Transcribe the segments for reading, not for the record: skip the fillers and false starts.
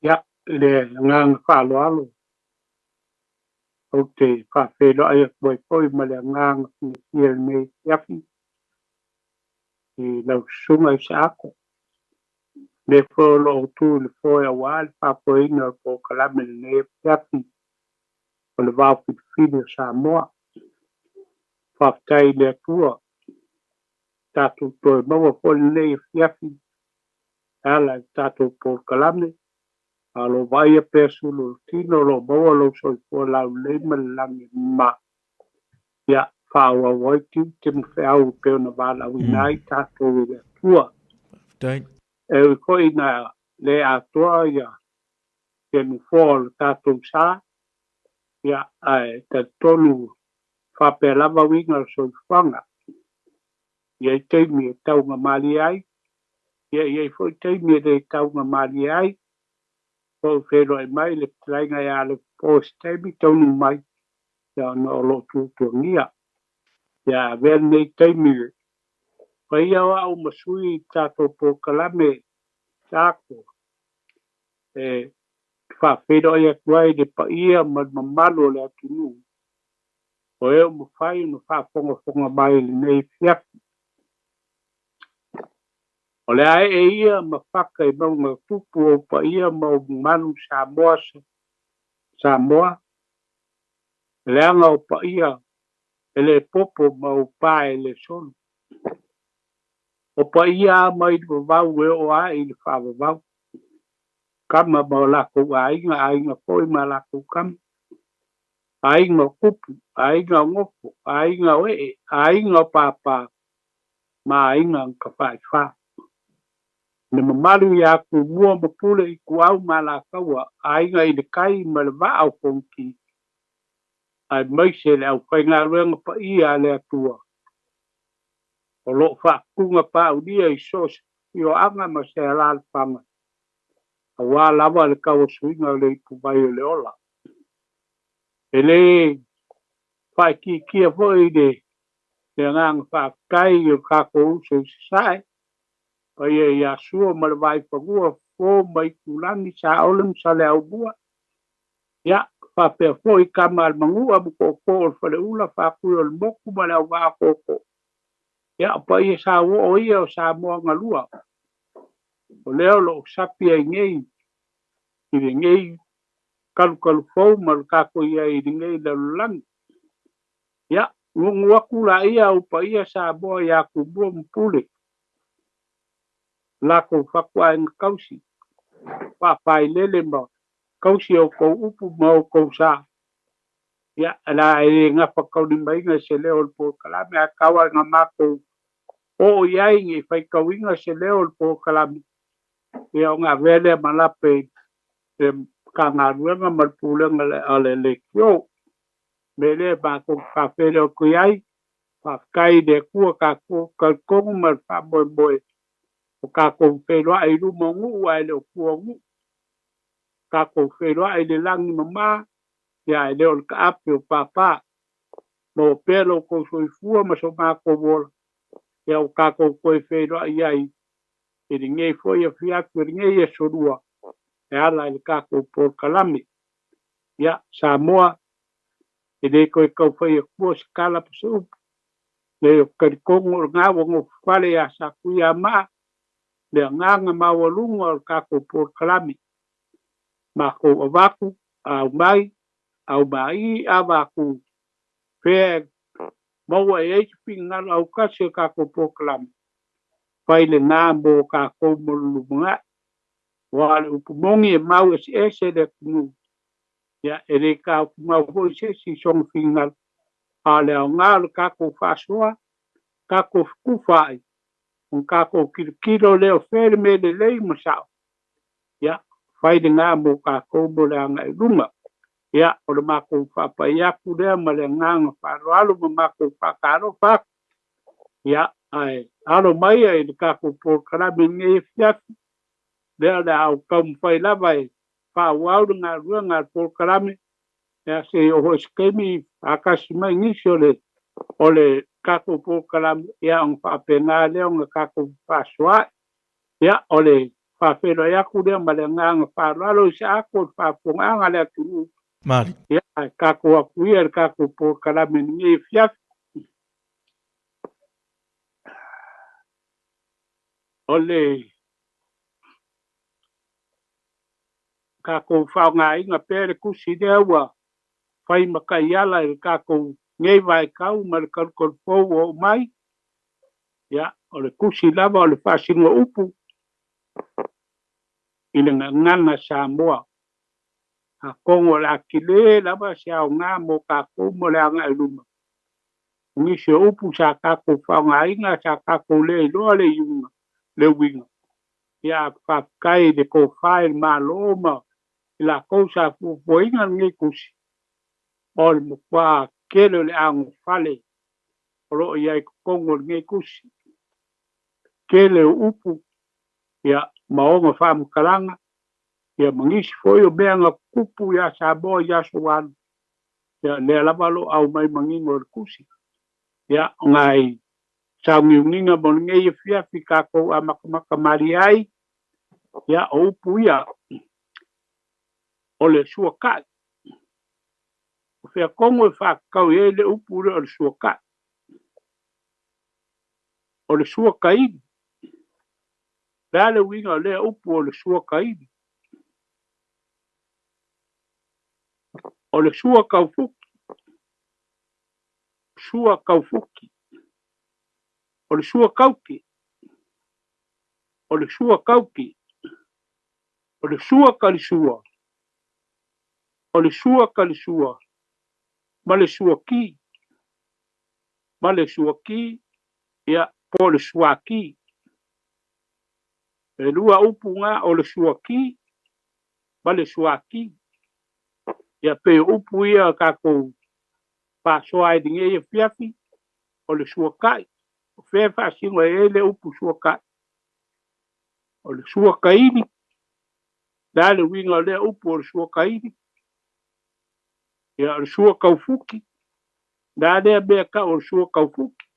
Ia, le agaga faaaloalo ou te faafeiloai atu ai foi ma le agaga fiafia i lenei afiafi i lau Susuga Isaako, le foi o lo o tu i le foe aua le faafoeina o le polokalame i lenei afiafi o le vaofilifili o Samoa. Faafetai i le Atua, tatou toe maua foi lenei afiafi e ala i le tatou polokalame, a o lo o vaaia pea sulu o le tino, o lo o maua lou soifua laulelei ma le lagi e mama. Ia, faaauau ai tiute ma feau e pei ona valaauina ai tatou e le Atua. Faafetai. E ui foi ina le atoa ia nofoa o le tatou sa, ia, ae talitonu faapea lava uiga o le soifuaga. E i ai taimi e taugamalie ai, ia e i ai foi taimi e le taugamalie ai. Po o feiloai mai le fetalaiga ia Alepo i se taimi taunuu mai, ia ona o lo o tuatuagia. Ia avea lenei taimi e faia o au ma sui i tatou polokalame Saako e faafeiloai atu ai le paia ma le mamalu o le atunuu o e ua mafai ona faafogafoga mai i lenei afiafi. O le a ee ia ma faka i mauga tupu ou paia ma ou mamalu Samoa, Samoa, leaga o paia e le popo ma ou pa e le solo. O paia a mai le vavau e oo ae i le faavavau. Kama ma o latou aiga, aiga foi ma latou kama. Aiga o tupu, aiga o nofo, aiga o ee, aiga o pāpā, ma aiga na tafaifa. Le mamalu ia Tumua ma Pule Ituau ma Alataua, aiga i le tai ma le vaa o Fonoti, aemaise le aufaigaluega paia a le Atua o lo o faatuga paulia i so o se afioaga ma se alaalafaga, aua lava le tauasuina o le ipuvai o le ola. E le faaitiitia foi le agaga faafetai i o tatou uso i Sasae, paia ia Sua ma le Vaifanua, Fofo ma Aitulagi, Saole ma Saleaaumua, ia faapea foi Tama a le Manua ma Tootoo o le Faleula, Faatui o le Motu ma le Auvaa Tootoo. Ia, o paia sauoo ia o Samoa na lua, o lea o lo o sapi ai nei i lenei kalukalufou ma le tatou i ai i lenei lalolagi. Ia, nuunuu atu laia au paia Samoa ia Tumua ma Pule, latou fatuaiga tausi, faafailele ma tausi outou upu ma outou sa. Ia, la e le gafataulimaina se leo o le polokalame, ae tau lava ina matou oo i ai ne i faitauina se leo o le polokalame, ia ona avea lea ma lape i le Matagaluega ma le Pulega a le Leitio. O le mea lea matou te faafeiloai atu i ai, faafetai i le Atua tatou talitonu ma le faamoemoe o tatou feiloai i luma o nuu ae le o tua o nuu. Tatou feiloai i le lagi mama, ia ae le o le taape o pāpā. Maua pea lo outou soifua ma so matou ola, ia ua tatou toe feiloai ai i lenei foi afiafi o lenei aso lua e ala i le tatou polokalame. Ia, Samoa, e le toe tau fai atua se tala po o se upu. Leai, ou te talitonu o lena ua nofofale ia Satuiamaa le agaga maualuga o le tatou polokalame. Matou avatu, aumai, aumai, avatu, fea e maua e ai se finagalo autasi o le tatou polokalame, fai lena mo tatou mo le lumanai. Aua o le upu moni e mau eseese le atunuu, ia e le taofi foi se isi i sona finagalo, a o le aoga o le tatou faasoa, tatou fetufaai, ona tatou tilotilo lea o fea le mea lelei ma sao, ia fai lena mo tatou mo le agai i luma. Ia, o le matou faapai atu lea ma le agaga faaaloalo ma matou faatalofa atu. Ia, ae alo mai i le tatou polokalame i lenei afiafi, lea o le a ou taumafai lava e faaauau le galuega a le polokalame, ia se i oo foi i se taimi faatasi mai nisi o le tatou polokalame, ia ona faapena lea ona tatou fefaasoaai. Ia, o le Faafeiloai atu lea ma le agaga faaaloalo i se ako i le faafofogaaga a le atunuu. Mali. Ia, ae tatou atu ia i le tatou polokalame i lenei afiafi. O le tatou faaaogaina pea le tusi lea ua fai ma taiala i le tatou nei vaitau ma le talutalufou ua oo mai. Ia, o le tusi lava o le faasino upu i le gagana Samoa. Atonu o le a tele lava se aoga mo tatou mo le agai i luma. O nisi o upu sa tatou faaaogaina sa tatou le iloa le iuga, le uiga. Ia, faafetai i le tofa i le Malo ma i latou sa fuafuaina lenei tusi, o le matua tele o le anofale o lo o i ai i totonu o lenei tusi. Tele o upu, ia, ma ona faamatalaga, ia ma nisi foi o mea na tutupu ia Samoa i aso ua alu, ia lea lava o lo o aumai manino e le tusi. Ia, o nai sauniuniga mo lenei afiafi tatou amatamata malie ai, ia, o upu ia, o le suakai. O fea tonu e faatatau i ai le upu lea o le suakai? O le suakaili. O le a le uiga o lea upu o le suakaili? O le sua taufuki. Sua taufuki. O le sua tauki. O le sua tauki. O le sua talisua. O le sua talisua. Ma le suaki. Ma le suaki, ia, po o le suaki. E lua upu na, o le suaki ma le suaki. Ia pei o upu ia tatou faasoa ai i lenei afiafi, o le suakai. O fea e faasino ai le upu suakai? O le suakaili. O le a le uiga o lea upu o le suakaili? Ia, o le sua taufuki. O le a lea mea tau o le sua taufuki?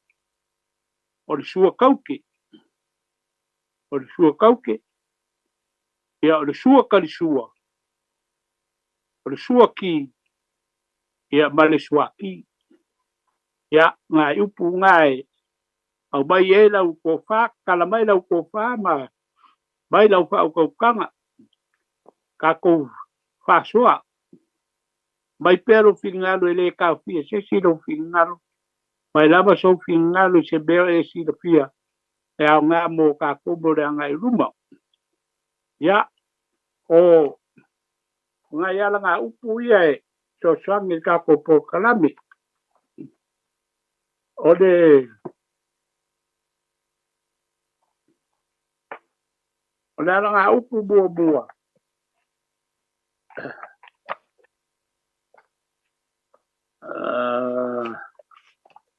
O le sua tauke. O le sua tauke. Ia, o le sua talisua. O le suaki. Ia, ma le suaki. Ia, nai upu na e aumai ai lau tofa, tatala mai lau tofa ma mai lau faautautaga. Tatou faasoa. Mai pea lou finagalo e le taofia se isi lou finagalo. Mai lava sou finagalo i se mea o e silafia e aoga mo tatou mo le agai i luma. Ia, o nai alagaupu ia e fesoasoani i le tatou polokalame. O le alagaupu muamua,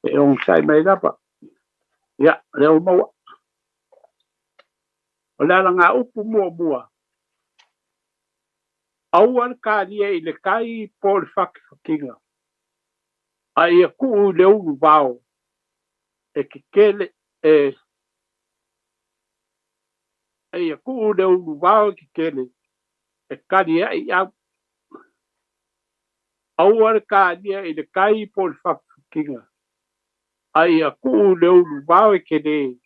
e onosai mai lava. Ia, lea ua maua. O le alagaupu muamua, aua le talia i le tai po o le fatifatiga, a ia tuu i le uluvao e tetele e a ia tuu i le uluvao e tetele e tali ai au. Aua le talia i le tai po o le fatifatiga, a ia tuu i le uluvao e tele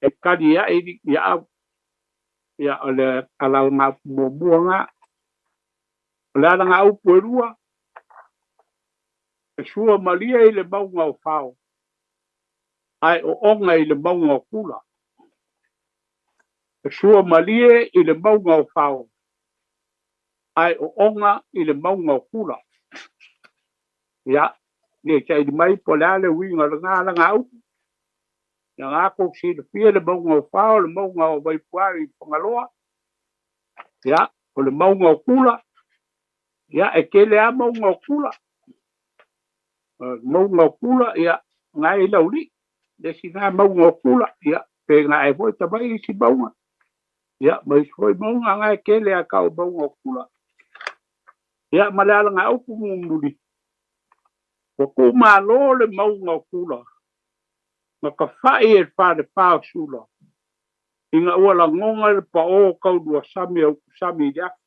e tali ai ia au. Ia, o le alagaupu muamua na. O le alagaupu e lua, e sua malie i le mauga o fao, ae oona i le mauga o kula. E sua malie i le mauga o fao, ae oona i le mauga o kula. Ia, le saili mai po o le a le uiga o lena alagaupu. Ia na tou silafia le mauga o fao, le mauga o Vaipuā i Fagaloa. Ia, o le mauga o kula. Ia, e tele lava mauga o kula. Mauga o kula, ia, na e i Laulii. Le isi na mauga o kula. Ia, pe na e foi tamai isi mauga. Ia, ma isi foi mauga na e tele a tau mauga o kula. Ia, ma le alagaupu mulimuli, ua tuumalo le mauga o kula, na tafai e le falefa o Sula, Ina ua lagoga le paʻō o kauluasami a utusami i le afi.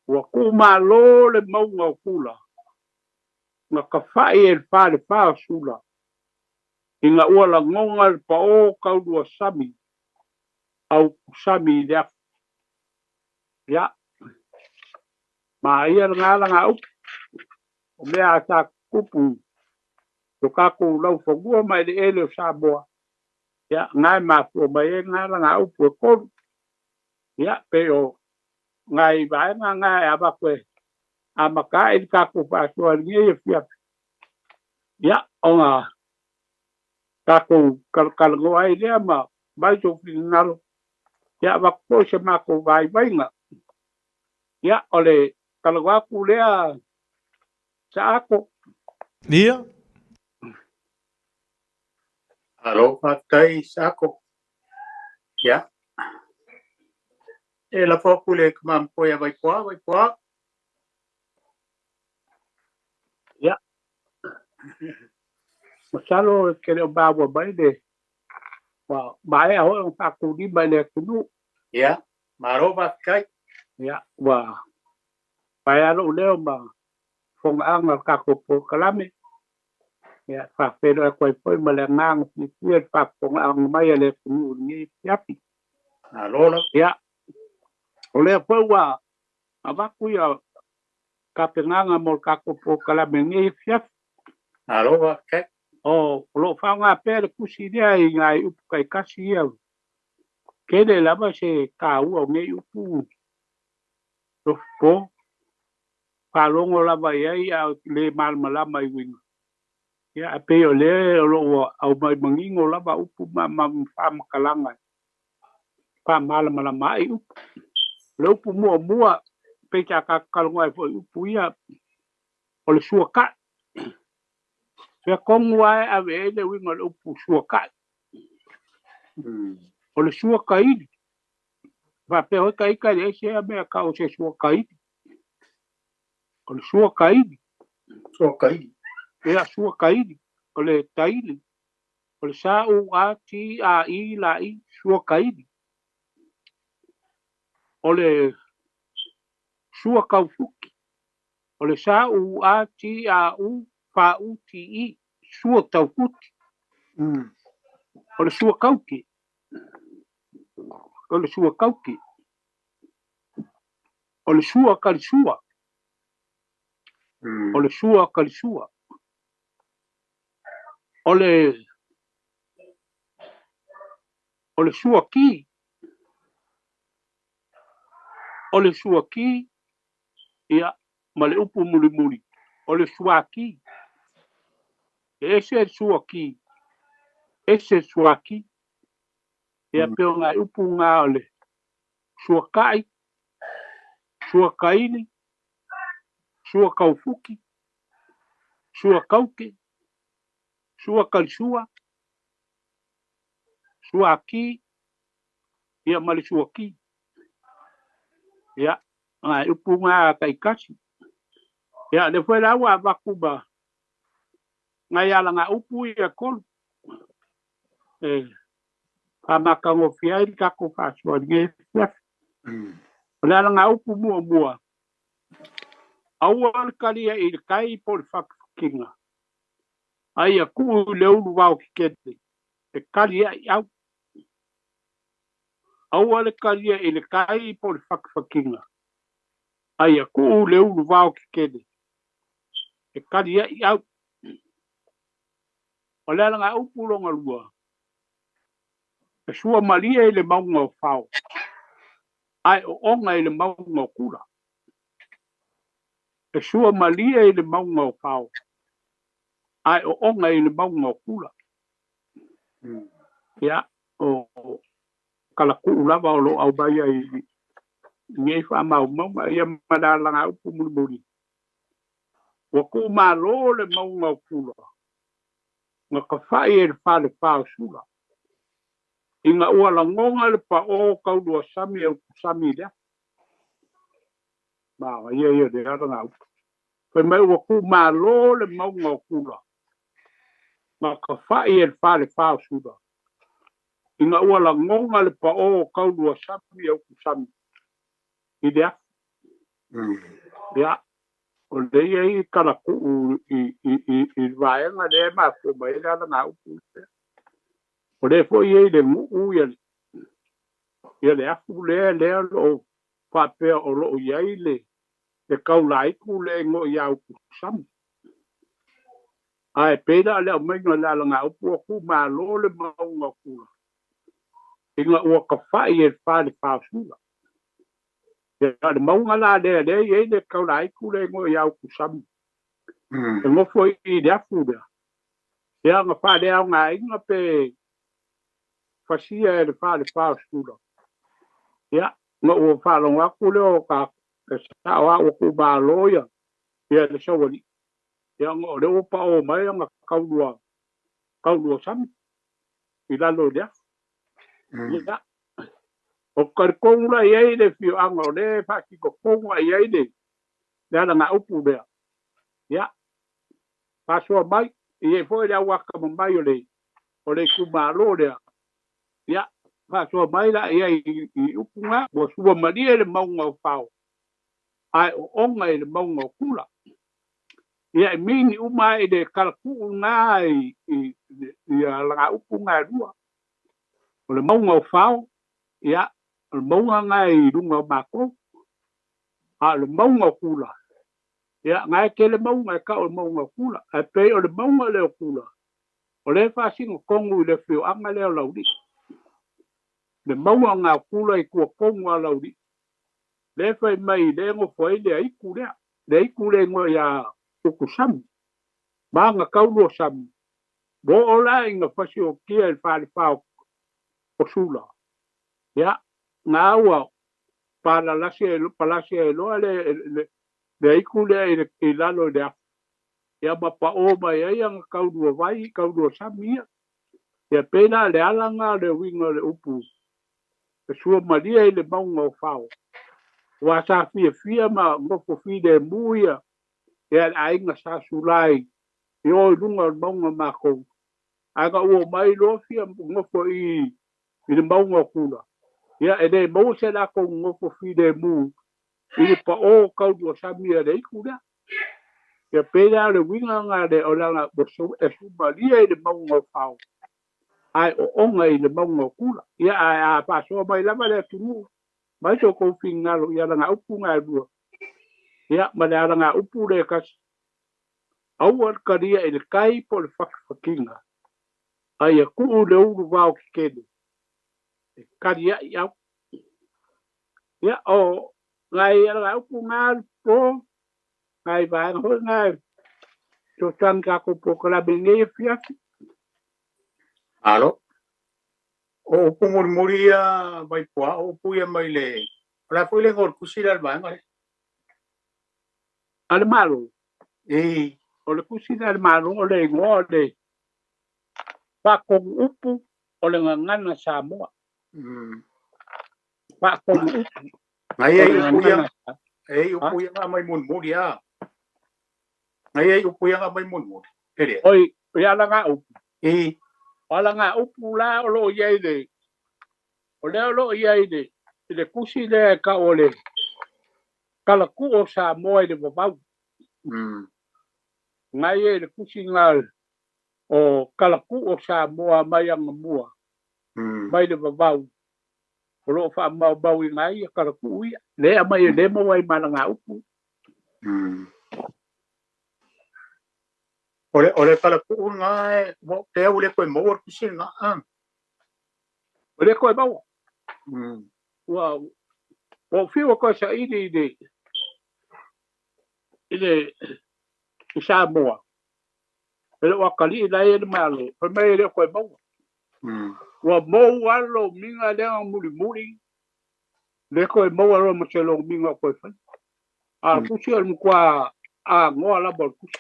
Ua tuumalo le mauga o Kula, na tafa'i e le falefa o Sula, ina ua lagoga le paʻō o kauluasami a utusami i le afi. Ia, ma ia lena alagaupu, o mea a sa tutupu i o tatou laufanua ma eleele o Samoa, ia, na e mafua mai ai lena alagaupu e tolu. Ia, pei o nai vaega na e avatu e amata ai le tatou faasoa i lenei afiafi. Ia, ona tatou talatalanoa ai lea ma mai sou finagalo, ia avatu foi se matou vaivaiga. Ia, o le talanoa atu lea Saato. Ia. Malo faafetai Sako. Ia. E lafo atu i le tama matua ia Vaitoa, Vaitoa. Ia. Masalo e te le o maua mai le ua maea foi ona faatulima i le atunuu. Ia, malo faafetai. Ia, ua paea lou leo ma fogaaga o le tatou polokalame. Ia, faafeiloai atu ai foi ma le agaga fiafia i le faafofogaaga mai a le atunuu i lenei afiafi. Malo lava. Ia, o lea foi ua avatu ia tapenaga mo le tatou polokalame i lenei afiafi. Malo faafetai. O lo o faaaoga pea le tusi lea i nai upu taitasi ia. Tele lava se taua o nei upu lofopo. Faalogo lava i ai a le malamalama i uiga. Ia, ae pei o lea o lo o aumai manino lava upu ma faamatalaga faamalamalama ai upu. O le upu muamua, pei sa tatou talanoa ai foi i upu ia, o le suatai. Fea tonu lava e ave ai le uiga o le upu suatai. O le suataili. Faapea foi ita e leai se mea tau o se suataili. O le suataili. Suataili. Ia, suataili. O le taili. O le sa u a t a i l a i, suataili. O le suataufuti. O le sa u a t a u f u t i, suataufuti. O le suakauke. O le suakauke. O le suakalisua. O le suakalisua. O le suaki. O le suaki, ia, ma le upu mulimuli. O le suaki. E ese le suaki, ese le suaki. Ia pei o nai upu na o le suakai, suakaili, suakaufuki, suakauke, suakalisua, suaki, ia ma le suaki. Ia, nai upu na taitasi. Ia, lea foi la ua avatu ma nai alagaupu ia tolu. E faamatagofie ai le tatou faasoa i lenei afiafi. O le alagaupu muamua, aua le talia i le tai po o le fakifakina, a ia tuu i le ulu vaotetele e tali ai au. Aua le talia i le tai po o le fakifakina, a ia tuu i le ulu vaotetele e tali ai au. O le alagaupu lona lua, e sua malie i le mauga o Fao, ae oona i le mauga o Kula. E sua malie i le mauga o Fao, ae oona i le mauga o Kula. Ia, o kalakuu lava o lo o aumai ai i nei faamaumauga ia ma le alagaupu mulimuli. Ua tuumalo le mauga o Kula, na tafa'i e le falefa o Sula. Ina ua lagoga le paʻō o kauluasami e utusami i le afi. Ma ia ia le alagaupu. Fai mai ua tuumalo le mauga o Kula, na tafa'i e le falefa o Sula. Ina ua lagoga le paʻō o kaulua sami e ukusami i le afu. Ia, o lea i kalakuu i le vaega lea e mafua mai ai le alagaupu lea. O lea foi e i le guu ia le afu lea lea o loo faapea o loo i ai le kaulaitu le igoa ia ukusami. Ae pei la le aumaiga o le alagaupu ua tuumalo le mauga o Kula ina ua tafa'i e le falefa o Sula. Ia, le mauga la lea lea e i ai le kaulaitu le igoa ia ukusami e nofo i le afu lea. Ia, na faaleaogaina pe fasia e le falefa o Sula. Ia, na ua faalogo atu lea o ka e sa'o a ua tuumalo ia le sauali'i. Ia, ona o lea ua paʻō mai aga kaulua sami i lalo i le afu. Ia, o talitonu la i ai le afioaga o lea e faatitotonu i ai le alagaupu lea. Ia, faasoa mai i ai foi le auakamamai o le itumalo lea. Ia, faasoa mai la i ai i upu na ua sua malie le mauga o Fao ae oona i le mauga o Kula. Ia, e mini uma ai le kalakuu na i alagaupu na e lua. O le mauga o Fao, ia, o le mauga na i luga o matou. A o le mauga o Kula, ia, na e tele mauga e tau o le mauga o Kula. Ae pei o le mauga lea o Kula, o lea e faasinotonu i le afioaga lea o Laulii. Le mauga na o Kula i tuatonu a Laulii. Lea fai mai le nofo ai le aitu lea. Le aitu le igoa ia ukusami. Ma aga kaulua sami. Ua oo la ina fasiokia i le falefa o Sula. Ia, na ua palalasi ai loa le aitu lea i lalo i le afu. Ia, ma paʻō mai ai aga kaulua vai, kaulua sami ia. Ia, pei la le ala le uiga o le upu e sua malie i le mauga o Fao. Ua sa fiafia ma nofo filemu ia le aiga sa Sulai i o i luga o le mauga makou. Ae na ua mai loa fia nofo i le mauga o Kula. Ia, e le maua se lakou nofo filemu i le paʻō kaulua sami a le aitu lea. Ia, pei la le uiga na le o le ala e sumalie i le mauga o Fao ae oona i le mauga o Kula. Ia, ae a faasoa mai lava le atunuu mai so kou finagalo i alagaupu na e lua. Ia, ma le alagaupu le kasi. Aua le kalia i le kai po o le fakifakiga. Ae ia tuu le ulu vao kekele e kali ai au. Ia, o ngai alagaupu ngā po ngai vaega foi ngai fesoasoani tatou polokalame i lenei afiafi. Alo. O upu mulimuli ia mai pua, o upu ia mai le. O la foi le igoa o le tusi lea le vaega lea. A le Malo. E. O le tusi lea a le Malo o le igoa o le Faatonu Upu o le Gagana Samoa. Faatonu Upu Ngai o ai le upu ia, Gagana. e upu ia nga mai mulimuli a. Ngai ai upu ia nga mai mulimuli. Pere. Oi, o alagaupu. E. O alagaupu la o loo i ai le o lea o loo i ai le tusi lea e tau o le Kalakuu o Samoa i le Vavau. Ngai e le tusi na o Kalakuu o Samoa mai agamua mai le vavau o loo faamaumauina ai ia kalakuu ia. Lea aumai le maua ai ma alagaupu. O le kalakuu nga e, mo te au le koe maua le tusi nga. O le koe maua. Ua fiu koe saili i Samoa. E leo akalii la e le Malo. Fai mai e le koe maua. Ua mou alo minga lea mulimuli. Le koe maua loa ma se logo minga o koe fai. A tusi o le matua a ngoa lava o le tusi.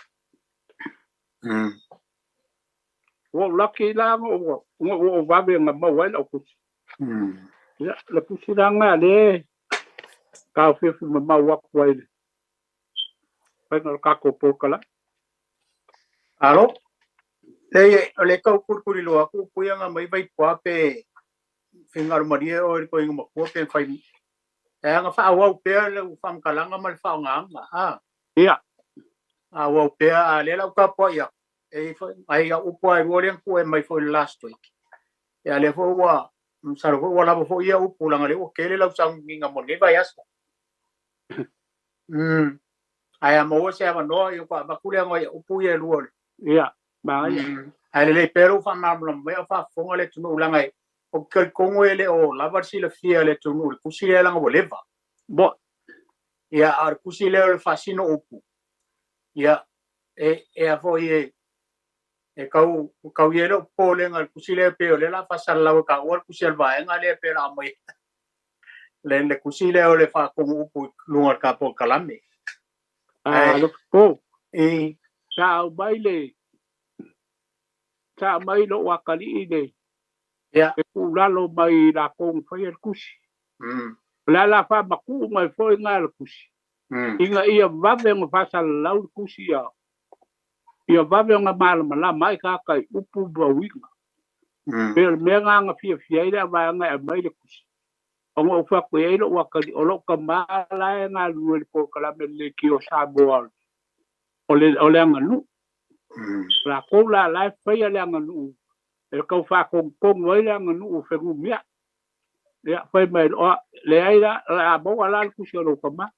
Ua ou laki la ua ua vave na maua ai lau tusi. Ia, le tusi la nga le taofiofi mamau atu ai le faiga o le tatou polokalame. Alo. Le o le kau kulikuli loa ku upu ia nga mai vai pua pe Finagalo malie oe i le toeaina matua pe mafai e aga faaauau pea lau faamatalaga ma le faaaogaaga a. Ia. Faaauau pea, a lea la ou tapuai atu, e i ai foi nai au upu lava e lua lea na tuu e mai foi i le last week. Ia lea foi ua masalo foi ua lava foi ia upu leaga o lea ua tele lau sauniga mo lenei vaiaso. Ae a maua se avanoa ia faatoa avatu lea o nai upu ia e lua. Ia, manaia. Ae lelei pea lou faamalamalama mai a o faafofoga le atunuu leaga ou te talitonu e le o lava le silafia e le atunuu i le tusi lea leaga ua leva. Bo. Ia, a o le tusi lea o le faasino upu, ia, e a foi e tau tau i ai lou popolega i le tusi lea pei o lea o le a faasalalau e taua le tusi a le vaega lea pei o le a aumai le tusi lea o le faatonu upu i luga o le tatou kalame. A Alofapo, sa aumai le sa aumai lou atalii le e tuulalo mai i latou na faia le tusi. O le a la faamatuu mai foi na le tusi, ina ia vave ona faasalalau le tusi ia, ia vave ona malamalama ai tagata i upu ma uiga. Pei o le mea lena na fiafia ai le vaega e aumai le tusi. Ona ou fai atu i ai lou atalii, o lou tama la e galulue i le polokalame le Leitio o Samoa o le aganuu. Latou la la e faia le aganuu, e tau faatonutonu ai le aganuu o fenumiai. Ia, fai mai loa, leai la, o le a maua la le tusi o lou tama.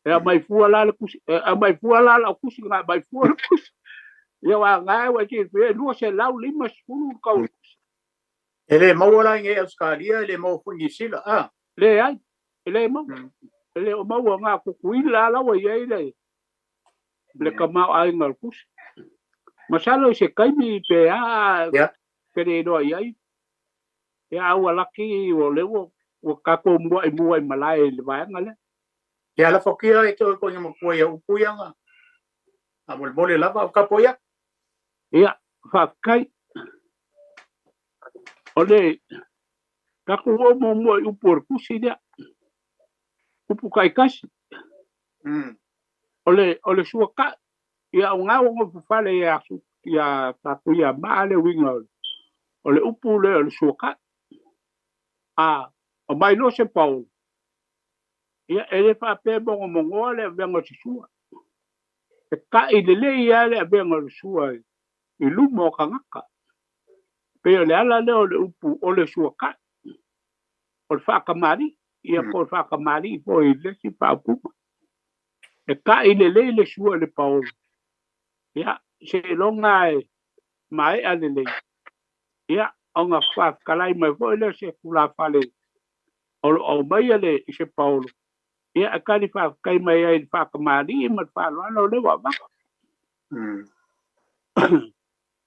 E aumai fua la le tusi, e aumai fua la lau tusi, na aumai fua le tusi. Ia, aua na ua silafia, e 250 le tau o le tusi. E le maua la i inei i Ausetalia, e le maua foi i Niu Sila, a? Leai, e le maua. E le o maua na o Tutuila lava ua i ai le tamaoaiga o le tusi. Masalo i se taimi pe a pe le iloa i ai. Ia, a ua laki o lea ua tatou muai mua i malae i le vaega lea. Ia, lafokia e te oe koina matua ia upu ia na faamolemole lava o tapuai atu. Ia, faafetai. O le tatou oo muamua i upu o le tusi lea, upu taitasi. O le suatai, ia o gau o gofofale ia ia tatou ia maa le uiga o le upu lea o le suatai. A o mai loa se paolo, ia e le faapea mogomogoa le avega o se sua. E ta'i lelei lava le avega o le sua i luma o tagata. Pei o le ala lea o le upu o le suatai, o le faatamalii, ia po o le faatamalii foi i le isi faaupuga. E ta'i lelei le sua i le paolo, ia seiloga e maea lelei, ia ona faafetalai mai foi lea o se tulafale o lo o aumaia le i se paolo, ia e tali faafetai mai ai i le faatamalii ma le faaaloalo o lea ua avatu.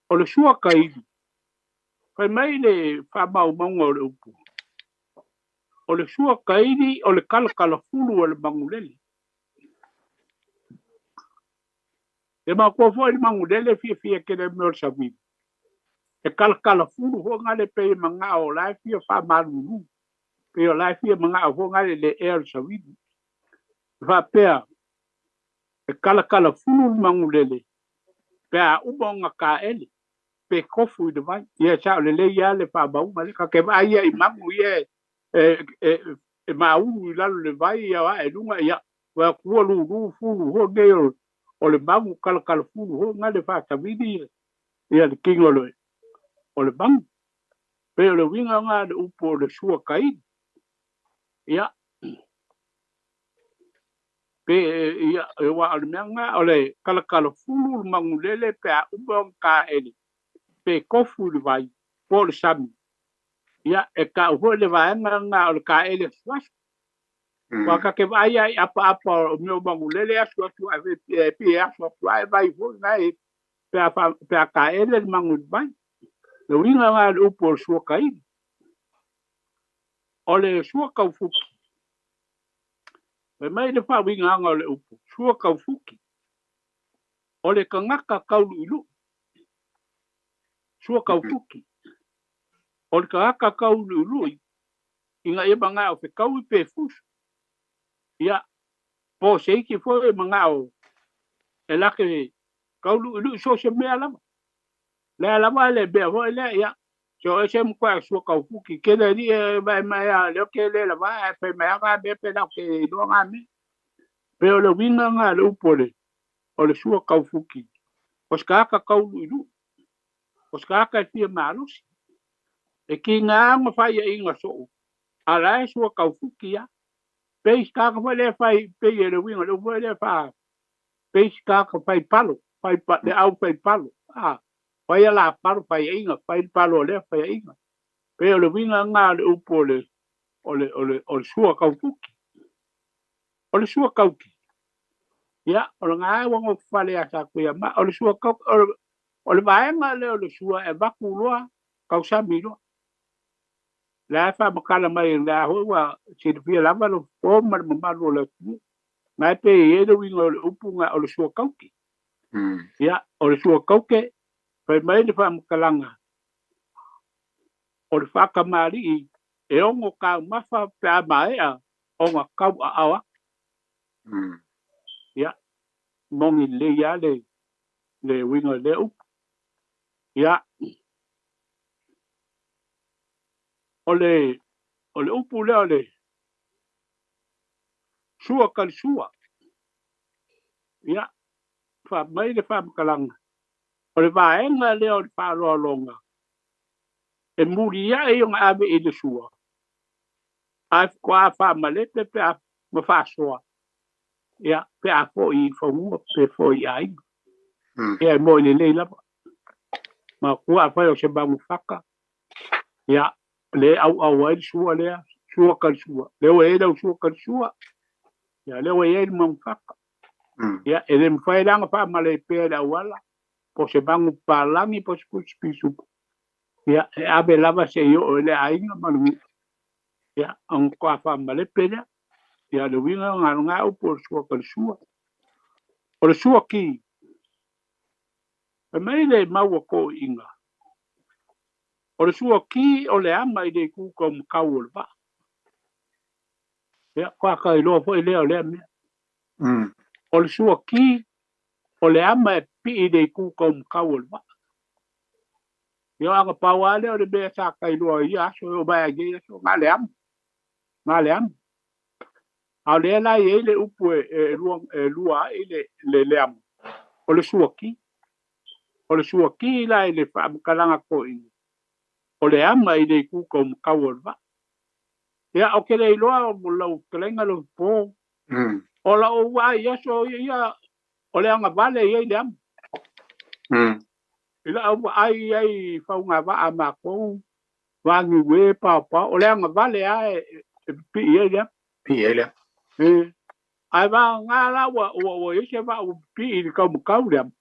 O le sua kaili, fai mai le faamaumauga o le upu, o le sua kaili o le kalakalafulu o le magulele. E matua foi le magulele fiafia tele mea o le savili. E kalakalafulu foi ngale pei e manao o la e fia faamalulu. Pei o la e fia manao foi ngale le ea o le savili. E faapea, e kalakalafulu le magulele, pe a uma ona taele, pe tofu i le vai. Ia sao lelei lava le faamauga lea. Ta te vaai ia i magu ia e maulu i lalo le vai ia ae luga ia. Ua tua lulu fulu foi nei o le magu kalakalafulu foi ngale faasavili ia le tino o le magu. Pei o le uiga nga le upu o le sua kaili. Ia, pe ia e ua o le mea nga o le kalakalafulu le magulele pe a uma ona taele pe tofu i le vai po o le sami. Ia, e tau foi le vaega nga o le taele asuasu. Ua ka te vaai ai apaapa o mea o magulele asuasu ai e pe asuasu ai vai foi ngai pe a taele le magu i le vai. Le uiga nga le upu o le sua kaili. O le sua kaufuki. Fai mai le faauigaga o le upu, sua kaufuki. O le tagata kaulu'ulu'u, sua kaufuki. O le tagata kaulu'ulu'i, ina ia mana'o fetaui pe fusu. Ia, po o se isi foi e mana'o e lake kaulu'ulu'u so o se mea lava. Lea lava le mea foi lea, ia, Se o ese mo kwa sua kaufuki ke le ni e mai mai a le ke le la va e pe mai ga me pe la ke lo ga me. Pe o le winga nga le upo le o le sua kaufuki. O ska ka kau lu. O ska ka fia malusi. E ki ngā ma whai e inga so. A la e sua kaufuki ya. Pe ska ka whai le whai pe e le winga le whai le wha. Pe ska ka whai palo. Whai pa le au whai palo. Ah. Whai a la palo whai inga. Whai palo le whai inga. Pe o le winga ngā le upo le o le o le o le sua kaufuki. O le sua kauki. Ia, o le ngā wango whale a sa kuia ma, o le sua kau, o le vaenga le o le sua e vaku loa, kausami loa. Le a wha makala mai le a hoi wa silifia lava lo fo ma le mamalu o le atu. Ngai pe i e le winga o le upu ngā o le sua kauki. Ia, o le sua kauke, whai mai le wha makalanga. O le whakamari e ongo kau mawha pe a maea o ngā kau a awa. Ia, mongi le ia le le winga le upu. Ia, o le upu lea o le sua kali sua. Ia, wha mai le wha makalanga. O le vaenga lea o le whaaloalonga. E muri ia e yonga ave i le sua. A kwa wha malepe pe a mawhasoa. Ia, pe a fo i whangua, pe fo i ainga. Ia, e mo i le lei lava. Ma kua a whai o se mangu whaka. Ia, le au au ai le sua lea, sua kali sua. Leo e lau sua kali sua. Ia, leo e le mangu whaka. Ia, e le mwhai langa wha male pea le awala. Po se mangu palangi, po se kusi pisupu. Ia, e abe lava se i o le ainga malu. Ia, ang kwa wha male pea. Ia, le winga ngā ngā upo o le sua kali sua. O le sua ki. E mai le maua ko inga. O le sua ki o le ama i le kuka o makau o le vaa. Ia, kwa kai loa foi lea o lea mea. O le sua ki o le ama e pi i le kuka o makau o le vaa. Ia, anga paua lea o le mea sa kai loa ia aso o mai ai aso. Ngā le ama. Ngā le ama. A lea la i le upu e lua ai le le ama. O le sua ki. O le sua ki la i le whaamakalanga ko inga. O le ama i le kuka o makau o le vaa. Ia, o ke le iloa o lau kelenga lo po. O la o ua ia so ia o le anga vale ia i le ama. I la ua ai ai whaunga vaa mākou. Wangi we pao pao. O le anga vale a e pi ia i le ama. Pi ia i le ama. E. Ai vā ngā la ua ua ese vaa ua pi i le kau makau le ama.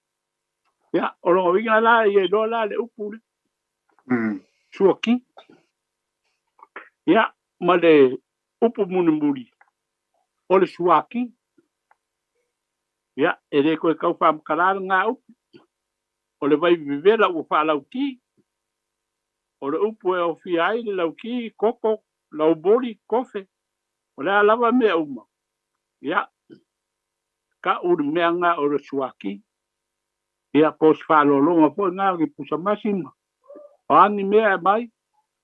Ia, o longa winga la ia iloa la le upu le. Sua ki. Ia, ma le upu munimuri. O le sua ki. Ia, e le koe kau whaamakalala ngā upu. O le vai vivela ua whaalau ki. O le upu e o fia ai le lau ki, koko, lau bori, kofe. O le alawa mea uma. Ia, ka uri mea ngā o le sua ki. Ia, po se whaalolonga po ngā ki pusa masima. O ani mea e mai,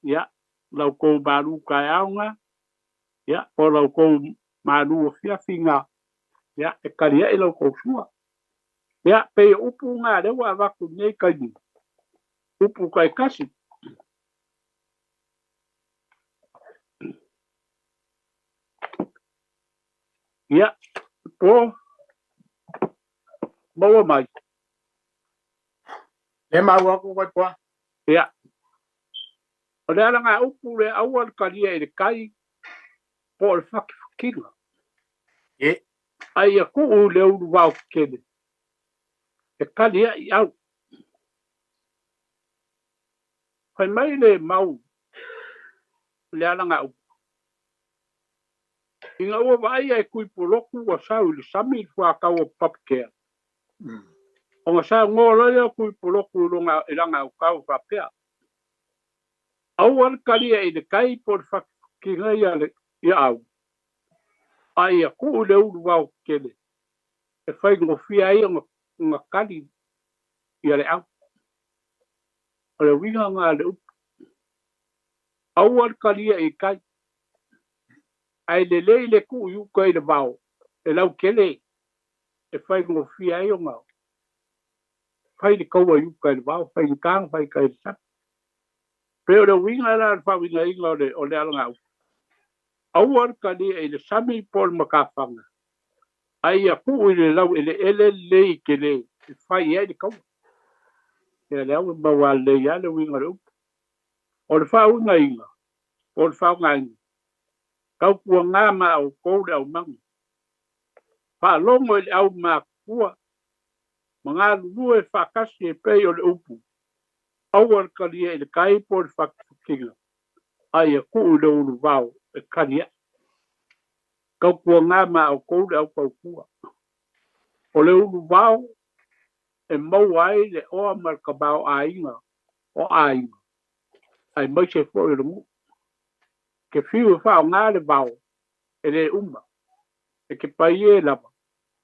ia, lau kou malu kai au ngā. Ia, po lau kou malu o fiafi ngā. Ia, e kari e lau kou sua. Ia, pe upu ngā rewa a waku nei kai ni. Upu kai kasi. Ia, po, maua mai. Le maua ko koe poa. Ia. O le ala ngā upu le aua le karia i le kai, po o le whakiwhakinga. E. Ai a kuu le uru wau kene. E karia i au. Whai mai le mau le ala ngā upu. Inga ua vai ai kui poloku ua sau i le sami i whakau o papakea. O ngā sau ngō lea kui poloku i ranga au kau whapea. Aua le karia i le kai po le whakiwhakinga ia le ia au. Ai a kuu le uru wau kene. E whai ngofia ia ngā kari ia le au. O le winga ngā le upu. Aua le kalia i kai, ae lelei le tuu i uka i le vao, e lautele e faigofie ai ona fai le kaua i uka i le vao, faigata ona fai i tai i le sami. Pei o le uiga la o le faauigaina o le alagaupu, aua le kalia i le sami po o le matafaga, ae ia tuu i le laueleele lelei tele e fai ai le kaua. Ia lea ua maua lelei lava le uiga o le upu. O le faauigaina po o le faaaogaina, tautuaga ma outou le aumaga, faalogo i le aumatutua ma galulue faatasi e pei o le upu, aua le talia i le tai po o le fatifatiga, a ia tuu i le uluvao e tali ai. Tautuaga ma outou le autautua. O le uluvao e maua ai le oa ma le tamaoaiga o aiga, aemaise foi o le nuu. Ke fiu e faaaoga le vao e le uma, e te paie lava,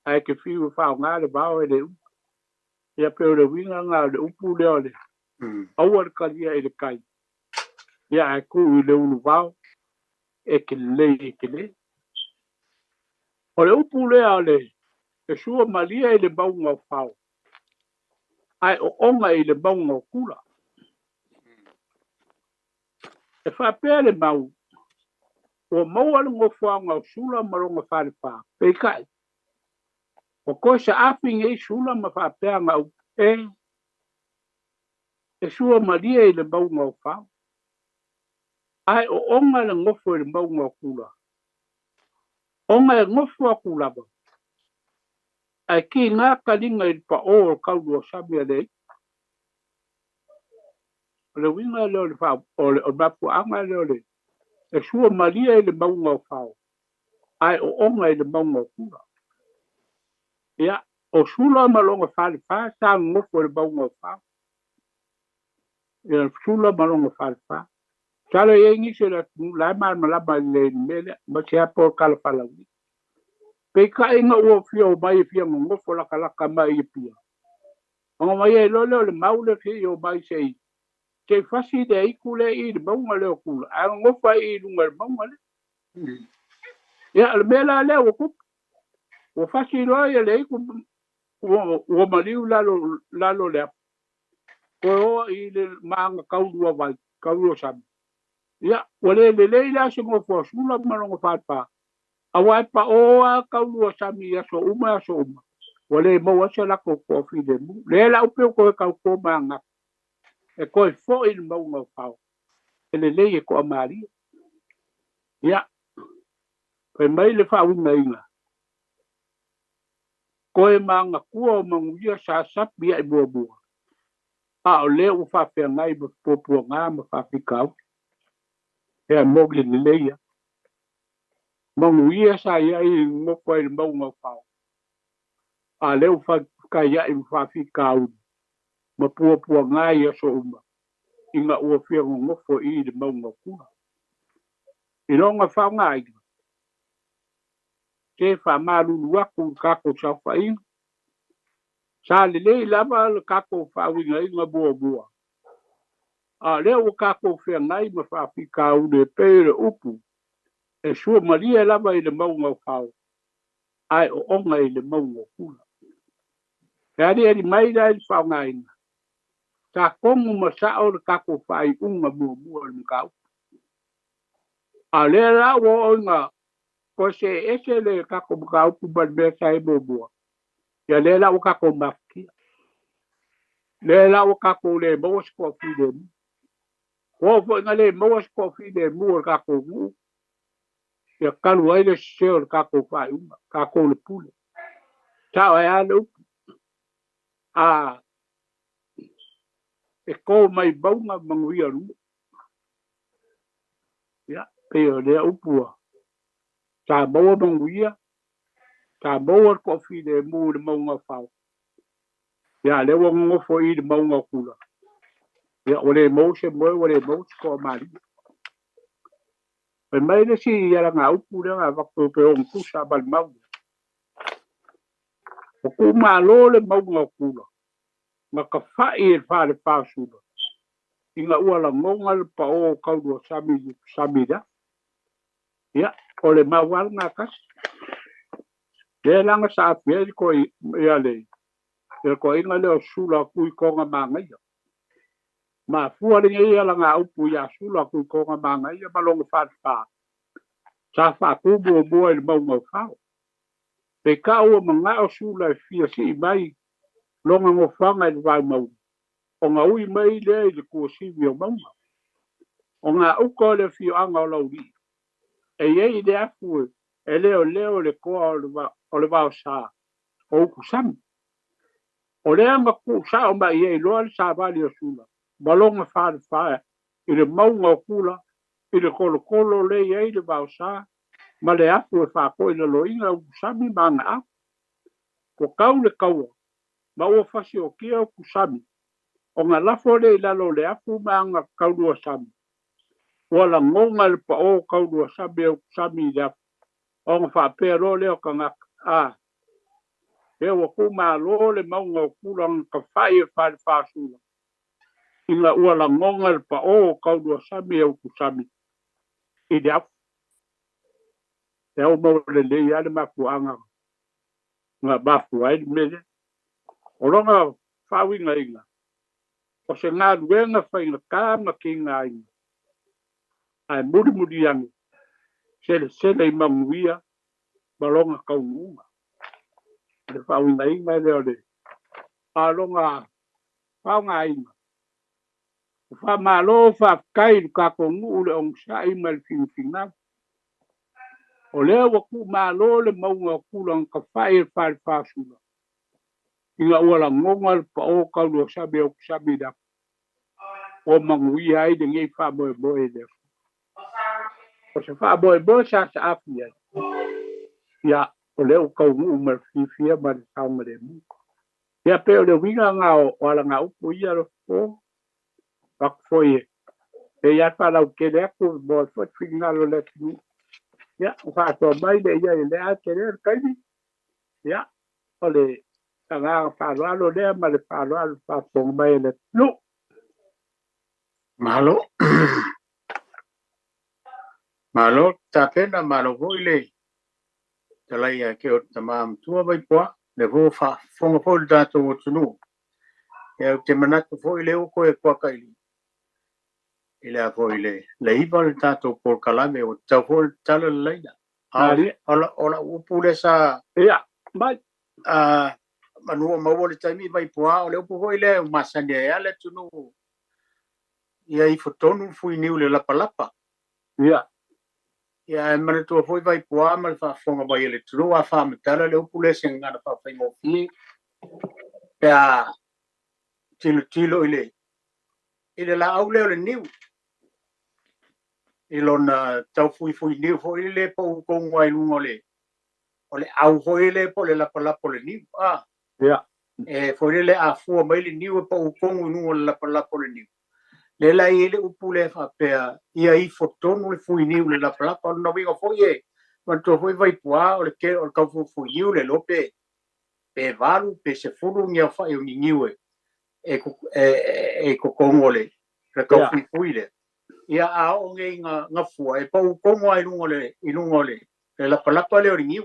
ae ke fiu e faaaoga le vao e le uma. Ia pei o le uiga lena o le upu lea o le aua le talia i le tai, ia ae tuu i le uluvao e te lelei e tele. O le upu lea o le e sua malie i le mauga o Fao, ae oona i le mauga o Kula. E faapea le mau, ua maua le nofoaga o Sula ma lona falefa, peitai, ua toe saafi nei Sula ma faapea na upu, e sua malie i le mauga o Fao, ae oona le nofo i le mauga o Kula, ona e nofo atu lava, ae kiga taliga i le pao o le taulua sami a le aiga. O le uiga lea o le mafuaaga lea o le e sua malie i le mauga o Fao, ae oona i le mauga o Kula. Ia, o Sula ma lona falefa sa nonofo i le mauga o Fao. Ia, Sula ma lona falefa. Masalo e i ai nisi o le atunuu la e malamalama lelei i le mea lea, aemaise lava po o le tala faalaulii. Peitai ina ua fia omai e fia nonofo latalata mai i Apia, ona omai ai loa lea o le mau lea se i omai se i fasi le aitu lea i le mauga lea o Kula, ae nonofo ai i luga i le mauga lea. Ia, o le mea la lea ua tupu, ua fasi loa le aitu ua maliu lalo le apu, toe o i le maaga taulua vai, taulua sami. Ia, ua le lelei la se nofo a Sula ma lona falefa, aua e pao lava taulua sami i aso uma aso uma, ua le maua ai se latou toafilemu. Lea la upe o toe tauto ma agato, e toe foi i le mauga o Fao, e lelei e toamalie. Ia, fai mai le faauigaina, koe maagatua o manuia sa sapi ai muamua, a o lea ua faafeagai ma puapuaga ma faafitauli. Ea moli lelei ia. Manuia sa iai nofo ai le mauga o Fao, a lea ua faafeagai ma faafitauli ma puapuaga i aso uma, ina ua fia nonofo i le mauga o Kula. I lona faaaogaina, te faamalulu atu i tatou saofaiga, sa lelei lava le tatou faauigaina muamua, a lea ua tatou feagai ma faafitauli e pei o le upu, e sua malie lava i le mauga o Fao, ae oona i le mauga o Kula. E aliali mai la i le faaaogaina, sa tonu ma sao le tatou faaiuga muamua o le mataupu. A lea la ua oo ina toe see ese le tatou mataupu ma le mea sa i muamua, ia lea la ua tatou mafatia. Lea la ua tatou le maua se toafilemu. Ua oo foi ina le maua se toafilemu o le tatou nuu, ia talu ai le sese o le tatou faaiuga, tatou le pule. Sao ai lava le upu, a e to mai mauga manuia o le nuu. Ia, pei o lea upu ua sa maua manuia, sa maua le toafilemu i le mauga o Fao. Ia, lea ua nonofo i le mauga o Kula. Ia, ua le maua se moe, ua le maua se toamalie. Fai mai le isi alagaupu lea na avatu pe ogatusa ma le mau. Ua tuumalo le mauga o Kula, na tafai e le falefa o Sula, Ina ua lagoga le paʻō o kauluasami i ukusami i le afu. Ia, o le mau lava lena tasi. Lea la na saafia ai le toeaina ia le le toeaina lea o Sula Tuitoga Manaia. Mafua lenei alagaupu ia Sula Tuitoga Manaia ma lona falefa sa faatu muamua i le mauga o Fao. Peitai ua manao Sula e fia sii mai lona nofoaga i le vaimauga, ona ui mai lea i le tuasivi o mauga. O gauta o le afioaga o Laulii, e i ai le afu e leoleo le toa o le vaosa o Utusami. O lea na tuusao mai ai loa le savali o Sula ma lona falefa i le mauga o Tula i le tolotolo lea e i ai le vaosa ma le afu e faatoilaloina Utusami ma ana au. Ua tau le taua ma ua fasiokia Utusami ona lafo lea i lalo o le afu ma ana tauluasami. Ua lagona le paʻō tauluasami e Utusami i le afu ona faapea loa lea o tagata, A, se ua tuumalo le mauga o Tula na tafai e falefa Sula ina ua lagona le paʻō o tauluasami e Utusami i le afu. E ao maua lelei lava le mafuaaga na mafua ai le mea lea. O lona faauigaina, o se galuega faigata ma tigaina, ae mulimuli ane, selesele i manuia ma lona taunuuga. O le faauigaina lea o le a lona faaaogaina. Ua faamalo faafetai i le tatou nuu le onosai ma le finafinau. O lea ua tuumalo le mauga o Tula na tafai e le Falefa o Sula ina ua lagona le paʻō tauluasami e Utusami i le afu ua manuia ai lenei faamoemoe i le aso. O se faamoemoe sa saafi ai, ia, o lea ua taunuu ma le fiafia ma le saogalemu. Ia pei o le uiga lena o alagaupu ia Alofapo, avatu foi e pei lava faalautele atu mo le foi finagalo o le atunuu. Ia, ua faasoa mai le ia i lea lava tele le taimi. Ia, o le agaga faaaloalo lea ma le faaaloalo faafofoga mai a le atunuu. Malo. Malo tapena, malo foi le talai ia te oe tama matua Vaipoa, lea foi ua faafofoga foi le tatou atunuu. Ia ou te manatu foi lea ua toe kuakaili i le a foi le le iva le tatou polokalame ua tatau foi le tatala le laina. A o lau upu lea sa Ia, mai. A manu o maua le taimi Vaipoa, o le upu foi lea ua masani ai lava le atunuu ia ifo tonu le fuiniu i le lapalapa. Ia. Ia ae manatua foi Vaipoa ma le faafofoga mai a le atunuu a faamatala le upu lea i se gagana faafaigofie pe a tilotilo i le i le laau lea o le niu i lona taufuifuiniu foi lele pau tonu ai luga o le o le au foi lele po o le lapalapa o le niu. A Ia. E foi lele a fua mai le niu e pau tonu i luga o le lapalapa o le niu. Lea la e i ai le upu lea e faapea, ia ifo tonu le fuiniu i le lapalapa. O lona uiga foi e manatua foi Vaipuā o le tele o le taufuifuiniu le iloa pe pe 8 pe 10 ni aofai o ni niu e e e i totonu o le le taufuifui lea. Ia a oo nei ina na fua e pau tonu lava i luga o le i luga o le le lapalapa lea o le niu.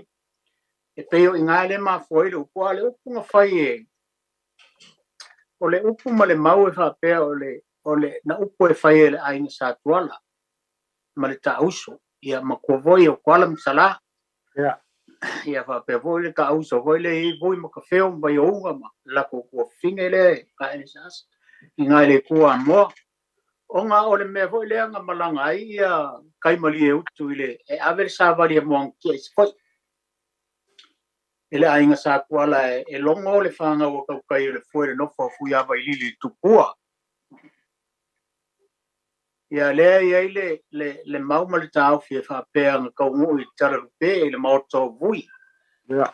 E pei o i ina lea e mafua ai le upu, a o le upu na fai e o le upu ma le mau e faapea o le o le na upu e fai e le aiga Sa Tuala ma le Taauso, ia matua foi o Tuala ma Salā. Ia. Ia faapea foi le Taauso foi lea e i ai Vui ma Tafeo ma Vaiouga ma le latou tuafafine lea e Gaelesaasa i ina i le itu o Amoa. Ona o le mea foi lea na malaga ai ia Kaimalieutu i le e ave le savali a Moagatia i Savaii i le aiga Sa Tuala e logo le fanau a tautai o le foe le nofo a Fuiavailili i le Tupua. Ia lea e i ai le, le, le mau ma le taofi e faapea na taunuu i le Talalupe i le maota o Vui. Ia.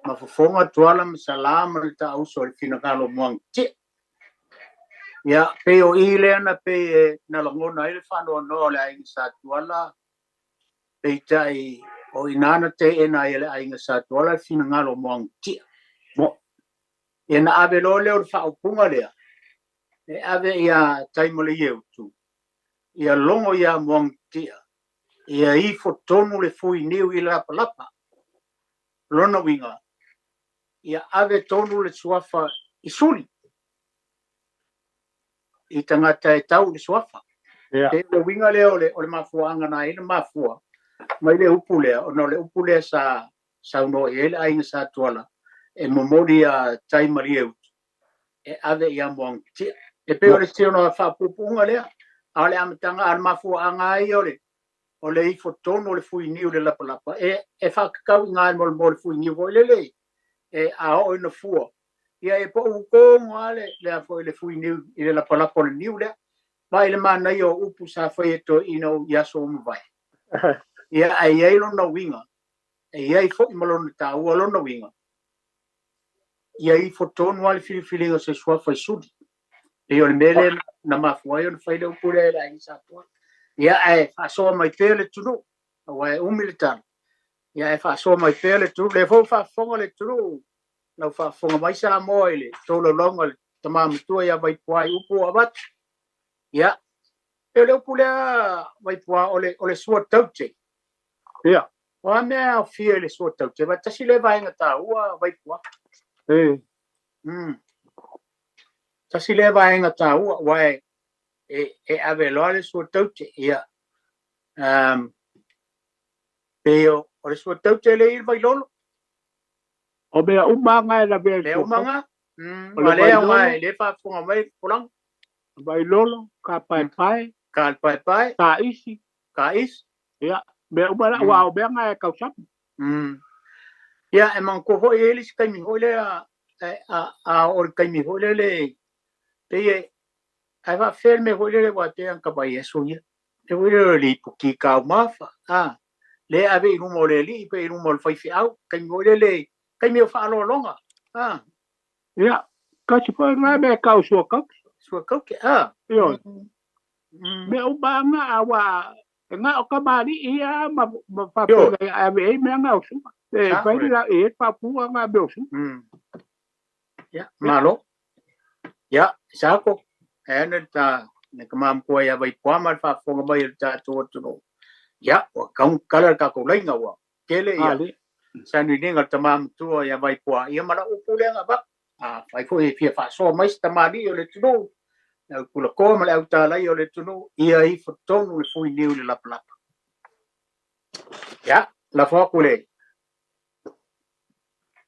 Ma fofoga Tuala ma Salā ma le Taauso i le finagalo o Moagatia. Ia, pei o i lea na pei e na lagona ai le faanoanoa o le aiga Sa Tuala, peitai o i ina na teena ai e le aiga Sa Tuala le finagalo o Moagatia. Mo. Ia na ave loa lea o le faaupuga lea, E ave ia tai ma le ieutu. Ia logo ia moagitia. Ia ifo tonu le fuiniu i le lapalapa. Lona uiga. Ia ave tonu le suafa i suli. I tagata e tau le suafa. Ia. E le uiga lea o le mafuaaga na ai le mafua mai le upu lea, ona o le upu lea sa saunoa i ai le aiga Sa Tuala e momoli ia tai ma Lieutu e ave ia Moagitia. E pei o le si ona faapuupuuga lea, a o le amataga a le mafuaaga ai o le ifo tonu o le fuiniu i le lapalapa e faatatau i gā mo le fuiniu foi lele e a oo ina fua ia e pau togo lava le a foi le fuiniu i le lapalapa o le niu lea. Ma i le manaia o upu sa fai e toeaiina i aso ua mavae. Ia ae i ai lona uiga, e i ai foi ma lona taua lona uiga, ia ifo tonu lava le filifiliga o se suafa i suli. Pei o le mea lea na mafua ai ona fai le upu lea e le aiga Sa Tuala. Ia ae faasoa mai pea le atunuu, aua e umi le tala. Ia ae faasoa mai pea le atunuu. Lea foi ua faafofoga le atunuu, lau faafofoga mai Samoa i le tolaulauga a le tama matua ia Vaipua i upu ua avatu. Ia, e o le upu lea Vaipua o le sua taute. Ia. O a mea e aofia i le sua taute, aua tasi lea vaega taua Vaipua. E. Tasi lea vaega taua, aua e ave loa le sua taute. Ia, pei o le sua taute le i le vailolo. O mea uma nga e lavea i Mea sua uma taute. nga. O le Ma lea vailolo. nga e le faafofoga mai polaga. Vailolo, ka paepae. Ka paepae. Ka isi. Ka isi. Ia, mea uma la, ua o mea nga e kausami. Ia, e manatua foi e i ai le isi taimi foi lea, a o le taimi foi lele, pei e, ae faafefea le mea foi lele aua pei lava na ta vaai i aso ia. Le foi lele o le ipuki taumafa, a, lea e ave i luma o le alii pe i luma o le faifeau, taimi foi lele, taimi o faaaloaloga, a. Ia, kasi foi nga mea e tau sua taute. Sua taute, a. Ioe. Mea uma nga a ua, e nga o kamali'i ia ma faapea e ave ai mea nga o sua. E fai la e paapua nga mea o sua. Ia, malo. Ia, Sako, e ana le ta le tama matua ia Vaipua ma le faafofoga mai o le tatou atunuu. Ia, ua kala le tatou laina ua tele ia sanuiniga o le tama matua ia Vaipua. Ia ma lau upu lea na avatu. Afai foi e fia faasoa mai se tamalii o le atunuu, le au tulakoa ma le au talai o le atunuu, ia ifo tonu le fuiniu i le lapalapa. Ia, lafo atu le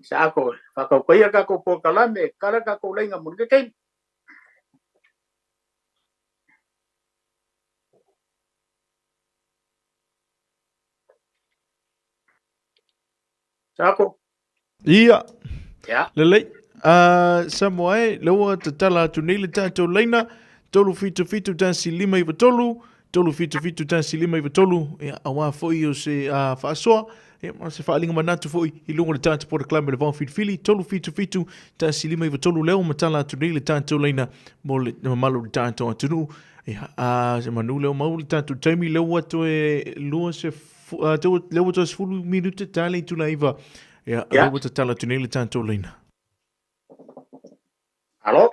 Saako, faataukaia le tatou polokalame, kala le tatou laina mo lenei taimi. Saako. Ia. Ia. Lelei. Samoa e, lea ua tatala atu nei le tatou laina, 377 1593, 377 1593, ia, aua foi o se faasoa, ia, ma se faaaliga manatu foi i luga o le tatou polokalame o le Vaofilifili, 377 1593, lea ua matala atu nei le tatou laina mo le mamalu o le tatou atunuu. Ia, semeamanu lea ua maua le tatou taimi, lea ua toe lua se lea ua toe 10 minute ta le itula 9. Ia, lea ua tatala atu nei le tatou laina. Alo.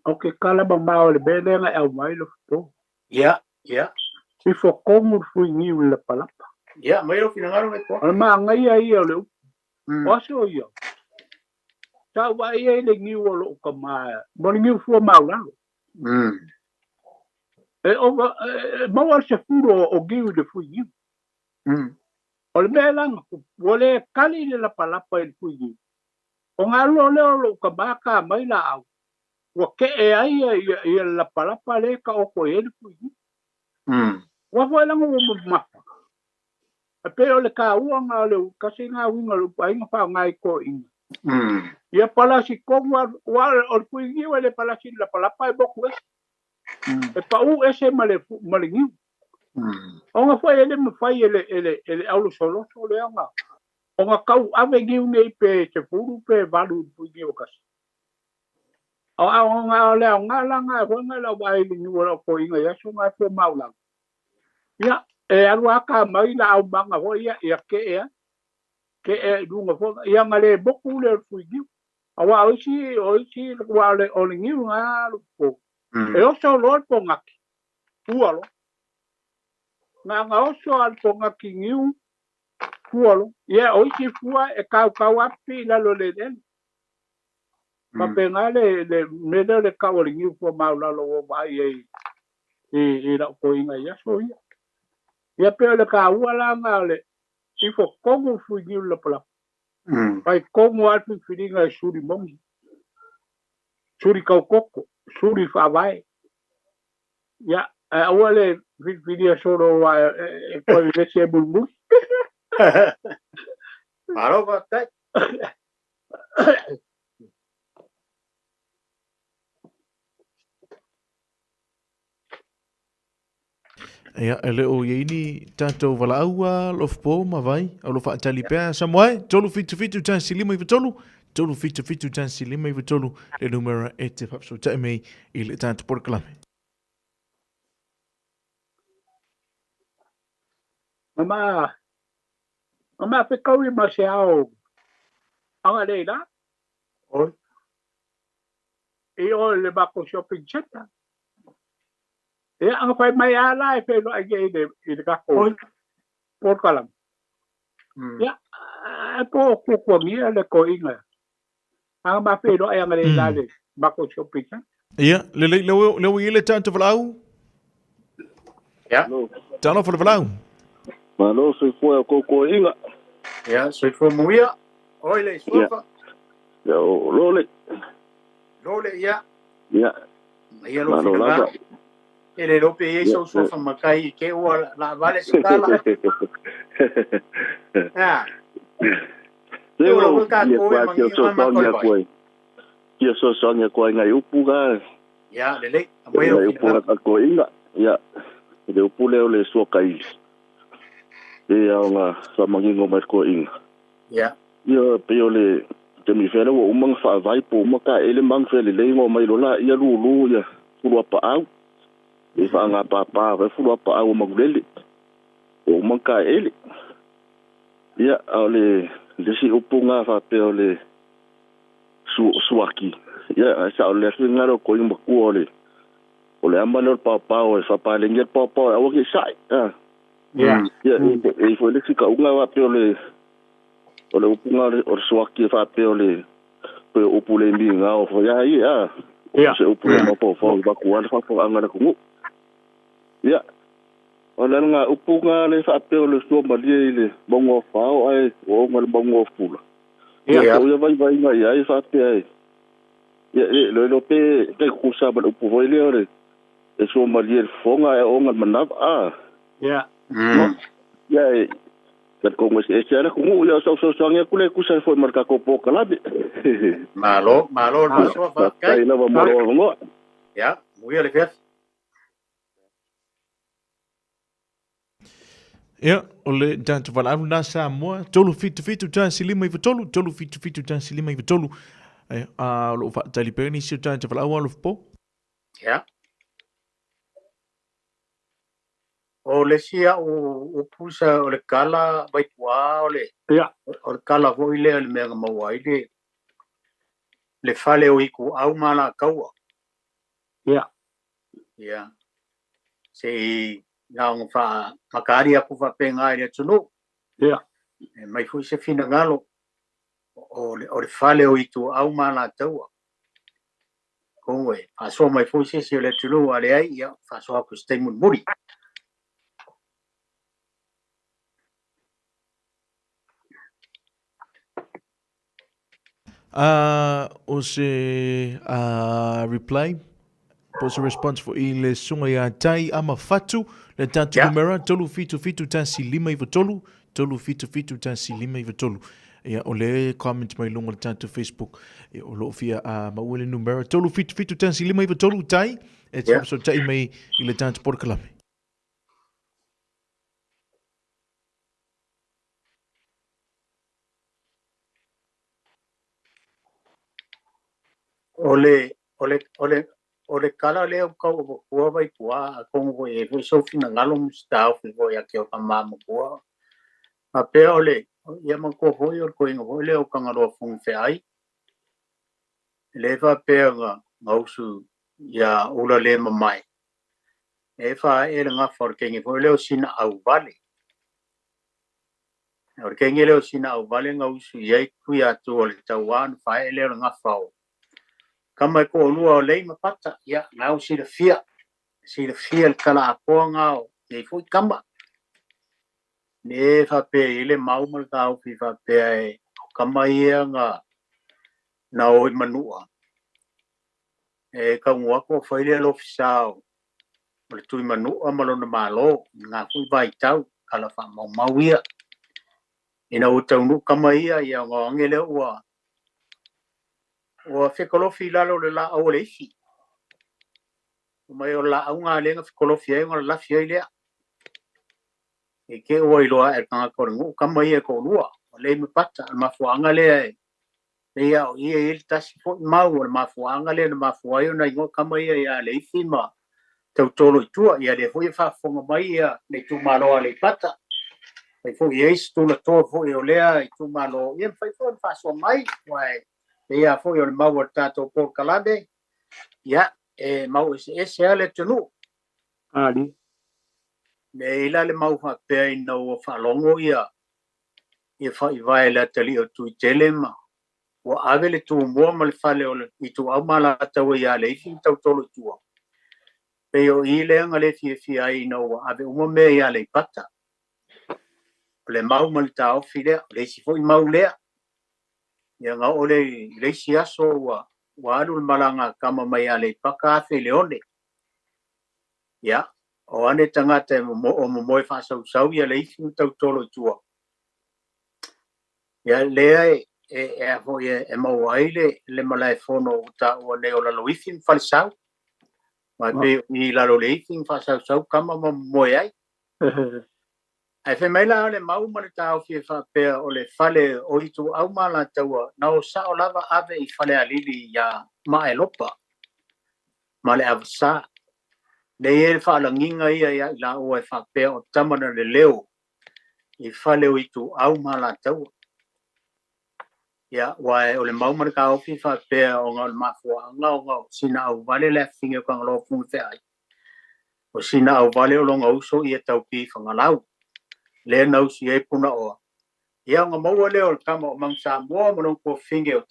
O ke kala mamao o le mea lea na e aumai lo fofo. Ia, ia. Ifo komu le fuiniu i le lapalapa. Ia, mai lou finagalo Vaipua. O le maagaia ia o le upu. O aso ia. Sa ou vaai ai i le niu o lou tama, mo le niu fua maulalo. E ova, e maua le 10 o niu i le fuiniu. O le mea la na tupu, ua le kali le lapalapa i le fuiniu. O na alu loa lea o lou tama ta mai laau, ua kee ai ia le lapalapa lea e taoto i ai le fuiniu. Ua foi laga ua mamafa. E pei o le taua na o le tasi na uiga o le upu aiga faaaoga i toeaiina. Ia palasi tonu aua o le fuiniu e le palasi i le lapalapa e motu ese. E pau ese ma le niu. Ona foi e le mafai e le aulosoloso lea na ona tau ave niu nei pe 10 pe 8 i le fuiniu e tasi. O aoga o le aoga la na e foi na lau vaai i le niu o lau toeaiina i aso na e fua maulalo. Ia, e alu lava ta mai la aumaga foi ia, ia kee ai. Kee ai i luga foi, ia na le motu lea o le fuiniu. Aua o isi ua o le niu ga lupo. E oso loa le pogaki, fua loa. Na ga oso a le pogaki niu, fua loa. Ia o isi fua e kaukau api i lalo o le eleele. Faapena le mea lea o le kau o le niu fua maulalo ua vaai ai i lau toeaina i aso ia. Ia pei o le taua la na o le ifo tonu fui niu le lapalapa. Fai tonu lava le filifiliga e suli moni, suli taukoko, suli faavae. Ia, ae aua le filifilia solo aua e toe vevesi ai mulimuli. Malo faafetai. Ia, e le o i ai ni tatou valaau a Lofopo ma Vai, o lo faatali pea Samoa e, 377 1 5 3, 377 1 5 9 3 le numera e te faafesootai mai i le tatou polokalame. Na ma fekaui ma se ao agalelei la. Oi. I o le matou shopping centre. Ia aga fai mai a la e feiloai nei i le tatou Oi. polokalame. Ia, ae po o tuatuagia le toeaina. Aga ma feiloai agalelei la le matou shopping centre. Ia, lelei, lea ua i ai le tatou valaau. Ia. Talofa le valaau. Malo soifua e koukou. Ia, soifua manuia. Oi le suafa. Ia o lole. Lole ia. Ia. Ia lo Malo finagalo. lava. E le lope i sau suafa matai i ke ua la vale se tala. Ah, Se ua o ua ka ia koe kwa mangi kia ma ma sosogi koe a vai. koe. Kia sosogi a koe ngai upu ga. Ia, lelei. Aumai lou Ngai upu finagalo. ga ko inga. Ia. Le upu lea o le suakaili. E au nga faamagiga mai ko inga. Ia. Ia pe o le te mi fele ua uma nga faavai po uma ka ele mang fele le ngo mai lola ia lulu ia fulu apa au. E whaanga pāpā vai fulu apa au o magulele. O uma ka ele. Ia o le si upu ngā whapea o le suaki. Ia sa o le ngaro ko inga makua o le ama le o le pāpā o e whapalengia le pāpā o awa ki sai. Ah. Ia. Ia e fo le sika unga whapea o le upu ngā o le suaki e whapea o le pe upu le mi ngā o fo ia ia. Ia. Se upu le mapo fo vaku ala whapea anga le kungu. Ia. O le ngā upu ngā le whapea o le sua malie i le maunga o whao ai o onga le maunga o fula. Ia. Ia o ia vai vai ngā ia i whapea e. Ia e lo lo pe kai kusa ma le upu hoi lea o le e sua malie le fonga e onga le manawa. Ah. Ia. Ia e ka kongo se se ala kungu ia sau sau sau ku le kusa foi marka ko po kalabe. Malo, malo le faasoa faafetai. Tai lava mo lo ngo. Ia, muia le fiafi. Ia, o le tatou valaau lena Samoa, 377 1 5 9 3, 377 1 5 9 3. Ia, a o loo faatali pea nisi o tatou valaau a Lofopo. Ia. O le isi au upu sa o le kala Vaituā o le Ia. o le kala foi lea le mea na maua ai le fale o Ituau ma Alataua. Ia. Ia. Se i na ona faa makaari aku faapena i le atunuu. Ia. E mai foi se finagalo o le fale o Ituau ma Alataua. Ko e faasoa mai foi se isi o le atunuu a leai, ia faasoa atu i se taimi mulimuli. O se reply po se response foi i le susuga ia Tai Ama Fatu le tatou numera 377 1 5 9 3, 377 1 5 9 3. Ia, o le comment mai luga o le tatou Facebook, ia, o loo fia maua le numera 377 1 5 9 3 Tai e te faafesootai mai i le tatou polokalame. O le kala lea ua tau avatua Vaituā atonu foi e i ai foi sou finagalo ma se taofi foi ia te o tamā matua. Faapea o le ia matua foi o le toeaina foi lea o Tagaloa Fofoga Feai. E le faapea gausu ia ula le mamae. E faaee le gafa o le kegi foi lea o sina auvale. O le kegi lea o sina auvale gausu i ai Tuiatua o le tauā ona faaee lea o le gafa o kama e toalua o Lei ma Pata. Ia, na ua silafia, silafia le tala atoa na o nei foi kama. Le faapea i le mau ma le taofi faapea e o kama ia na o i Manua. E taunuu atu o fai lea lofisa o le Tui Manua ma lona Malo i lena foi vaitau tala faamaumau ia. Ina ua taunuu kama ia, ia ona o age lea ua fekolofi i lalo o le laau o le ifi. Mai o le laau na lea na fekolofi ai ona lalafi ai lea. E te ua iloa e le tagata o le nuu kama ia e toalua, o Lei ma Pata. O le mafuaaga lea e lei ao ia i le tasi foi mau o le mafuaaga lea na mafua ai ona igoa kama ia ia Leifi ma Tautolo i tua. Ia lea foi e faafofoga mai ia le itumalo a Aleipata. Fai foi i ai se tulatoa foi o lea itumalo, ia mafai foi ona faasoa mai. Ua e ia foi o le mau a le tatou polokalame, ia e mau eseese lava le atunuu. Ali. Le ila le mau faapea ina ua faalogo ia faivae le atalii o Tuitele ma ua ave le tumua ma le fale o le ituau ma Alataua ia Leifi ma Tautolo i tua. Pei o i lea na le fiafia ai ina ua ave uma mea ia Aleipata. O le mau ma le taofi lea, o le isi foi mau lea. Ia nga o le i le isi aso ua alu le malaga a kama mai Aleipata afe i Leone. Ia, o ane tagata e o momoe faasausau ia Leifi ma Tautolo i tua. Ia lea e foi e maua ai le malaefono ua taua nei o Laloifi ma Falesau. Ma pei i lalo le ifi ma faasausau kama ma momoe ai. Ae fai mai la o le mau ma le taofi e faapea o le fale o Ituau ma Alataua na o sao lava ave i Falealili ia Maelopa ma le Avasa. Nei e le faalagiga ia ia i laua e faapea o tama na leleo i fale o Ituau ma Alataua. Ia, ua e o le mau ma le taofi faapea ona o le mafuaaga ona o sina auvale le afiga o Tagaloa Fofoga Fetalai. O sina auvale o lona uso ia Taupi Fagalau. Lea na usi ai Punaoa. Ia ona maua lea o le tama o Manusamoa ma lona tuafafine o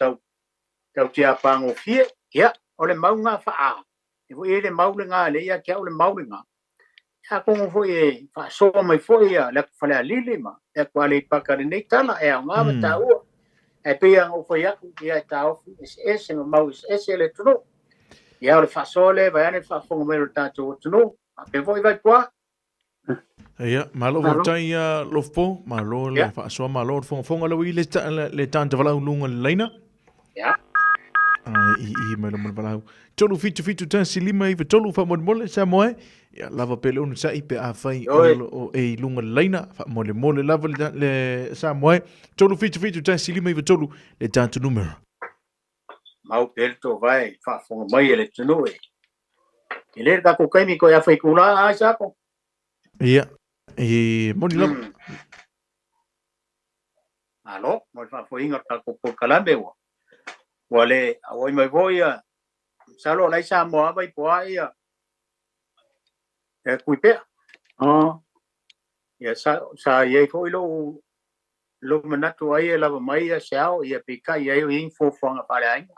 Tautiapagofie. Ia, o le mau ngā faa. E foi e le mau le ngā le ia ke au le mau le ngā. Ia kongo foi e faasoa mai foi ia le atu Falealili ma le atu Aleipata lenei tala e aoga ma taua. Ae pei ona ou fai atu ia e taofi eseese ma mau eseese le atunuu. Ia o le faasoa lea vaeane le faafofoga mai o le tatou atunuu. Faapea foi Vaipua. Ia, malo Malo. faafetai ia Lofopo, malo le faasoa, malo le fogafoga lau i le tanta valau luga le laina. Ai, i mai lo ma le valau. 3 7 7 1 5 9 3 faamolemole Samoa e. Ia lava pe le onu sa'i pe afai o Oi. lo o e i luga le laina, faamolemole lava le Samoa e. 3 7 7 1 5 9 3 le tatou numera. Mau pea le toovae faafofoga mai e le atunuu e. E le le tatou taimi toe afa itulā a Isako. Ia, e moni lava. Malo, mo le faafoeina o le tatou polokalame ua le auai mai foi ia masalo o la e Samoa Vaipoa ia e Tuipea. Oh. Ia sa i ai foi lou manatu ai e lava mai ia se ao ia peitai ai o i ai ni fuafuaga faaleaiga.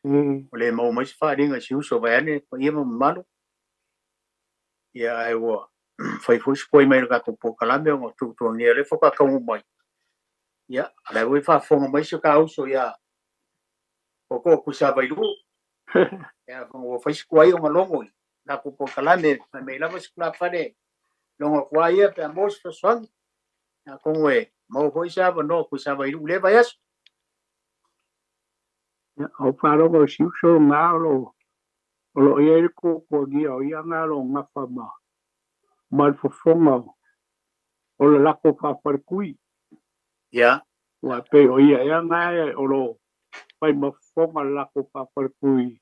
O le maua mai se faaaliga i si uso vaeane paia ma mamalu. Ia ae ua fai foi se koe mai le tatou polokalame ona tuatuagia lea faatoa taunuu mai. Ia, o la foi e faafofoga mai si o ta uso ia Tootoo Tuisavailuu. Ia, ua fai se tuai ona logo i tatou polokalame fai mai lava se tulafale logo atu lava ia pe a maua se fesoasoani. Atonu e maua foi se avanoa o Tuisavailuu i lea vaiaso. Ia, o faalogo i si uso ngā o lo i ai le tuatuagia o ia ngā lo gafa ma le fofoga o le lako faafaletui. Ua pei o ia ea ngā e o lo fai ma fofoga le lako faafaletui.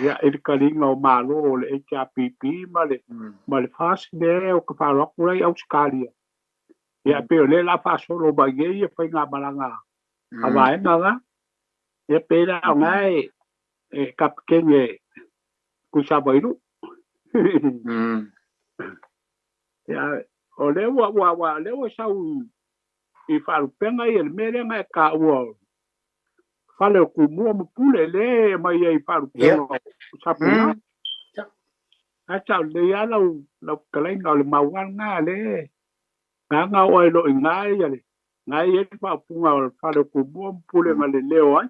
Ia i le taliga o Malo o le HRPP ma le FAST lea o ka faalogo atu lai Ausetalia. Ia pei o lea la faasolo mai nei ia faigamalaga a vaega na. Ia pei la o ngā e E kapikene Tuisavailu. Ia, o lea ua, ua, ua, lea ua sau i faalupega ia le mea lea na e taua o fale o Tumua ma Pule lea e aumai ai i faalupega o Sapuga. Ae sao lelei lava lau, lau fetalaiga o le mau lava lena lea e gaga oo ai loa i ina ia le, na e i ai le faaupuga o le fale o Tumua ma Pule na leleo ai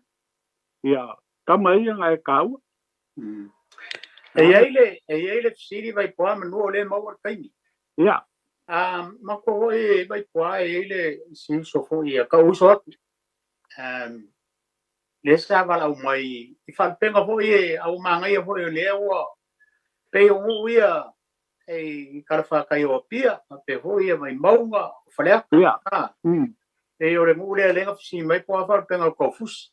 ia tama ia na e taua. E i ai le, e i ai le fesili Vaipoa manu o lea e maua le taimi. Ia. A matou foi Vaipoa e i ai le isi uso foi ia, kau uso atu. Lea sa valaau mai i faalupega foi e au manaia foi o lea ua pei o nuu ia e i talafatai o Apia, faapea foi ia Vaimauga, o Faleata. Ia. Pei o le nuu lea lea na fesili mai po o a faalupega o Taufusi.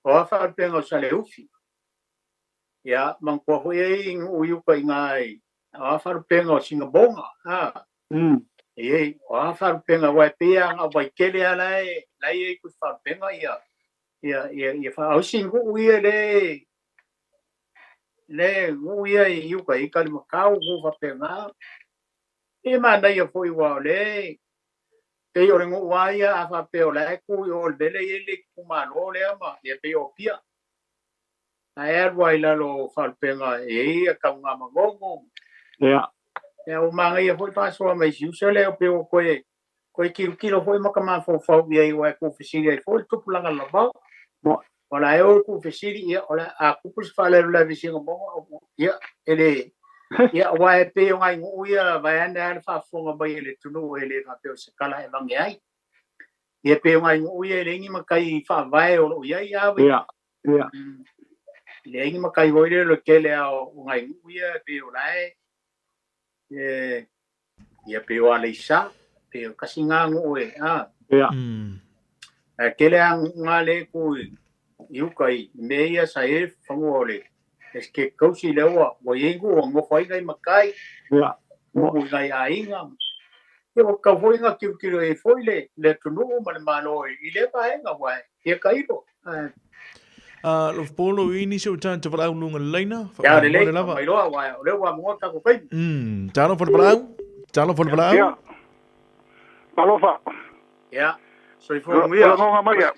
O a faalupega o Saleufi. Ia, manatua foi ai nuu i uka i ina i o a faalupega o Sinamoga. E i ai, o a faalupega, aua e pei lava na o Vaitele lava la e la e i ai kui faalupega ia ia ia ia fa o isi nuu ia le le nuu ia i uka i Kalimatau, nuu faapena. E manaia foi aua o lea pei o le nuu lava ia a faapea o la e tu i o i le mea lea e i ai le itumalo lea ma ia pei o Apia. Ae alu lava i lalo o faalupega e i ai ia Tanugamanono. Ia. Ia ua manaia foi faasoa mai si uso lea pei ua toe toe tilotilo foi ma ka mafaufau i ai aua e tuufesili ai foi le tupulaga lavao. O la e o tuufesili ia o le a tupu se faalavelave i Sinamoga ia e le ia aua e pei o nai nuu ia vaeane lava le faafofoga mai a le atunuu e le faapea o se tala e avane ai. Ia pei o nai nuu ia e leai ni matai faavae o lo o i ai a Ia. Ia. E leai ni matai foi lele o le tele lava o nai nuu ia e pei o la e e ia pei o Aleisa, pei o tasi lena nuu e a. Ia. Ae tele lava nuu na lea e tu i uka i mea ia sa i ai le fanua o le Estate Tausi lea ua ua i ai nuu ua nofo ai nai matai, Ia. nuu i nai aiga. Ia ua tatau foi ona tilotilo i ai foi le le atunuu ma le Malo i lea vaega aua e ia tailo. Ae Lofopolo i nisi o tagata valaau luga le laina. Ia lelei, lava. Mai loa aua o lea ua amoa le tatou taimi. Talofa le valaau. Talofa le valaau. Ia. Alofa. Ia. Soifua manuia. Lagoga mai ia.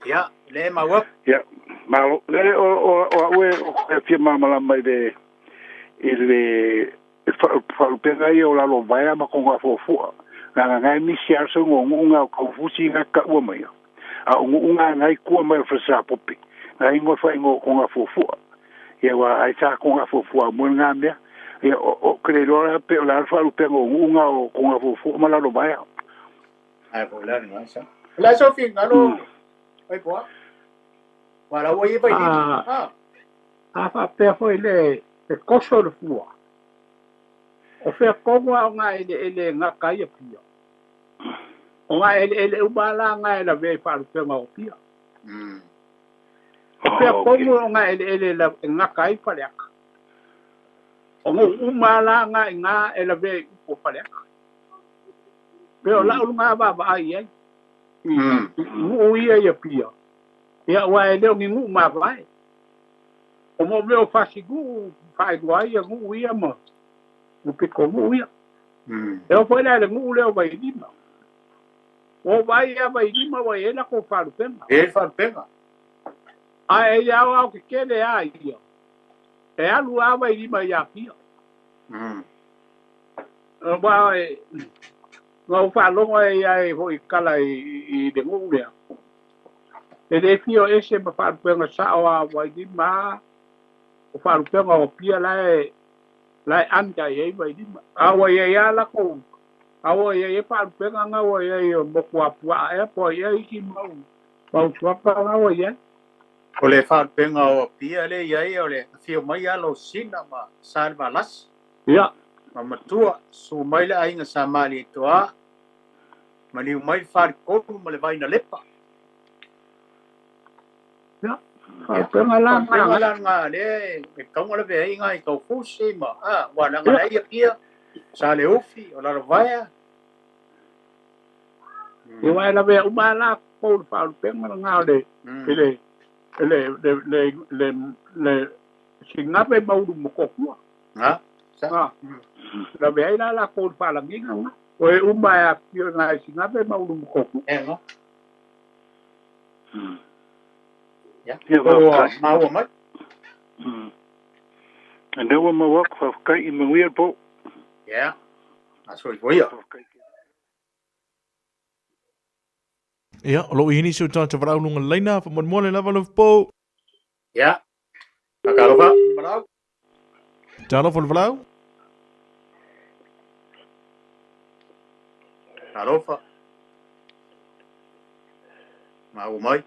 Ia, le mau atu. Ia. Malo. Le o o o au e o e fia malamalama i le i le faalupega ia o lalo vaea ma Togafuafua. Leaga na e misi lava le sauga o nuu na o Taufusi na taua mai a o nuu na na i tua mai o le Falesapope na igoa faaigoa o Togafuafua. Ia aua ai sa Togafuafua aumua lena mea. Ia o ou te le iloa la pe o le a le faalupega o nuu na o Togafuafua ma Lalovaea. Ae po o le a lena sa. O le a sau finagalo Vaipoa? Aua la ua i ai Vailima. A, a faapea foi le le koso o le fua. O fea tonu lava o nā eleele e gata ai Apia? O nā eleele uma lava la na e lavea i faalupega o Apia. O fea tonu o nā eleele e gata ai Faleata? O nuu uma lava la na i ina e lavea i upu o Faleata. Pei o lau lena vaavaai i ai i nuu ia i Apia, ia aua e le o ni nuu mavae. O mo mea o fasinuu faailoa ai ia nuu ia ma pitonuu ia. E oo foi la i le nuu lea o Vailima. Ua ou vaai ia Vailima ua i ai latou faalupega. E i ai le faalupega. Ae i aoao tetele lava ia, e alu lava Vailima i Apia. Aua e, na ou faalogo ai ai foi i tala i le nuu lea, e le fia o ese ma faalupega sao a Vailima a, o faalupega o Apia la e la e under i ai Vailima. A ua i ai lava latou, a ua i ai ai faalupega na ua i ai o Motuapuaa ea po o ai ea isi mau mau suafa na ua i ai. O le faalupega o Apia lea e i ai o le afio mai alo o Sina ma Salevalasi. Ia. Ma Matua, susu mai le aiga Sa Malietoa, maliu mai le Faletolu ma le Vainalepa. Ia, faalupega la Faalupega la lena lea e tatau ona lavea ai nai Taufusi ma a, aua leaga la e i Apia, Saleufi, o Lalovaea. Ia, aua e lavea uma lava la tou i le faalupega lena o le i le Le le le le le singape ma ulu mokokua. Ha. Sa. La ve ai la la ko falagiga nga. O e uma e afio nga e singape ma ulu mokokua. E no. Ia, O faafetai. maua mai. Lea ua maua atu, faafetai i manuia le po. Ia. Aso i ia. Faafetai. Ia, o loo i nisi o tagata valaau luga laina, faamolemole lava le po. Ia. Akalofa. Malau. Talofa le valaau. Alofa. Maua mai.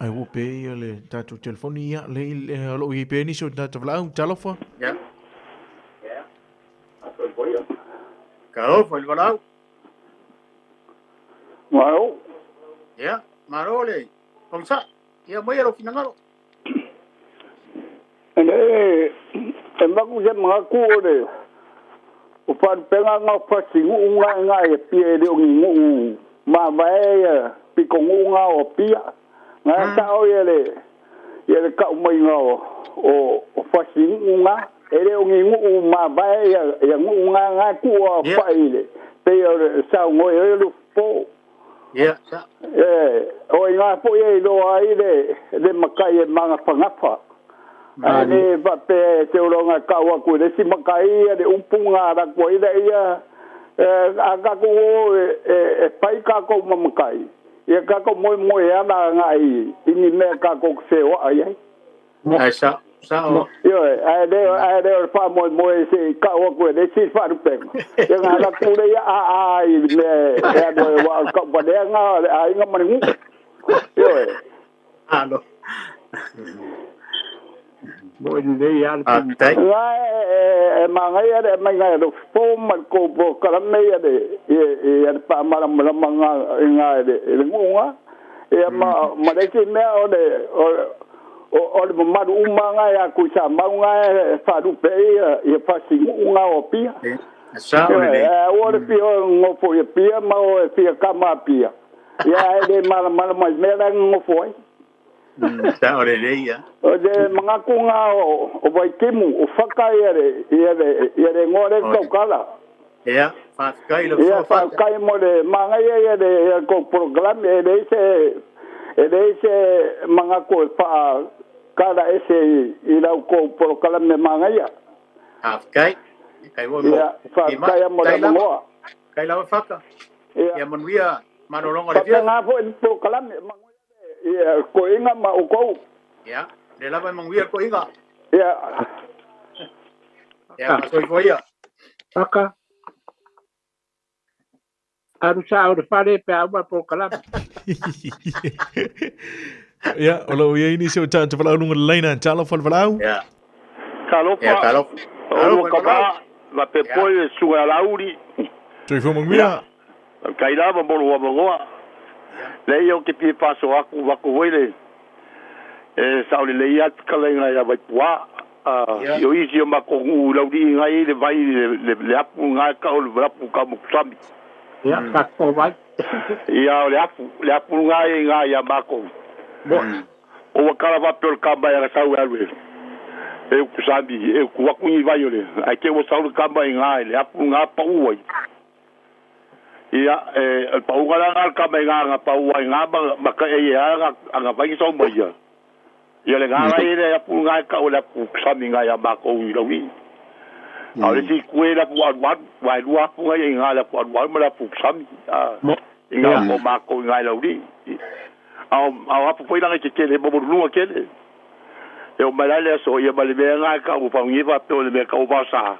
Ai ua pe ia le tatou telefoni ia le o loo i pe nisi o tagata valaau. Talofa. Ia. Kalofa le valaau. Malo. Ia. Malo le. Pongsa. Ia mai ro finangalo. Ene e maku se mga ku o le o parupenga nga pasi ngu nga nga e pia e leo ngi ngu ma vae ia piko ngu nga o pia nga sao ia le ia le kau mai nga o o pasi ngu nga e leo ngi ngu ma vae ia ia ngu nga nga ku o pa ile pe o le sao ngo e lu po. Ia. Sa. E o inga po ia i loa ai le le makai e manga pangapa. Ai le pa pe te uronga kau aku le si makai ia le upunga ra ko ida ia a ka ko e pai ka ko mamakai. Ia ka ko moi moi ala ngai ini me ka ko se o ai ai. Ai sa. Sa o. Io ai le fa moi moi se kau aku le si fa rupe. Ia nga la kule ia a a i me e ado e wa ka pa le nga ai nga mani. Io Alo. Mo le ia le Ah, tai. Nga e mangai e mai ngai ro fo ma ko po kala me ia le e e pa mara mara manga nga le le ngunga e ma ma le ki mea o le o le mamalu uma nga ia ku sa maunga e falupe ia ia fasi ngunga o pia. Sa o le. E o le pia ngofo ia pia ma o e pia kama pia. Ia e le mara mara mai mea la ngofo ai. Sa o le le ia. O le mangakunga o Waitimu, o whaka ia le, ia le, ia le ngore kaukala. Ia. Faafetai le Ia fofata. whakai mo le mangai ia le, ia ko programe e le se, e le se mangaku e wha kala ese i lau ko programe mangai ia. Faafetai. Kai wo mo. Ia whakai mo le mangoa. Kai lava faka. Ia. Ia manuia manolonga le fia. Whaka ngā fo e programe mangai ia ko inga ma o kou. Ia. Le lava manuia ko inga. Ia. Ia masoifo ia. Whaka. Aru sa o le whare pe au ma programe. Ia, o loo i ai nisi o tagata valaau luga laina. Talofa le valaau. Ia. Talofa. Ia talofa. O ua kama, ma pe poi e suga lauri. Soifua manuia. Kai lava mo lua mangoa. Le ia o ke pie paso aku waku hoi le. E sao le lei atu ka lenga ia Vaipua. Io isi o mako ngu lauri ngai le vai le apu ngai ka o le apu ka mokusami. Ia, ka ko vai. Ia o le apu ngai ngai ia mako. O wakala va pe o le kamba ia sau e alu e. E kusami, e kuaku ni vai o le. Ai ke o sau le kamba i ngai le apu ngā pau ai. Ia, e pauga la ngā kamba i ngā ngā pau ai ngā ma ka e ia ngā ngā vai sau mai ia. Ia le ngā ngai le apu ngai ka o le apu kusami ngai a mako i lawi. A le si kue le apu alu alu, vai lua apu ngai i ngā le apu alu alu ma le apu kusami. I ngā ko mako i ngai lawi. Ao apu foi langa ke kele, mo lunga kele. E o mai le aso, ia ma le mea ngai ka o paungi pa pe o le mea ka o sa.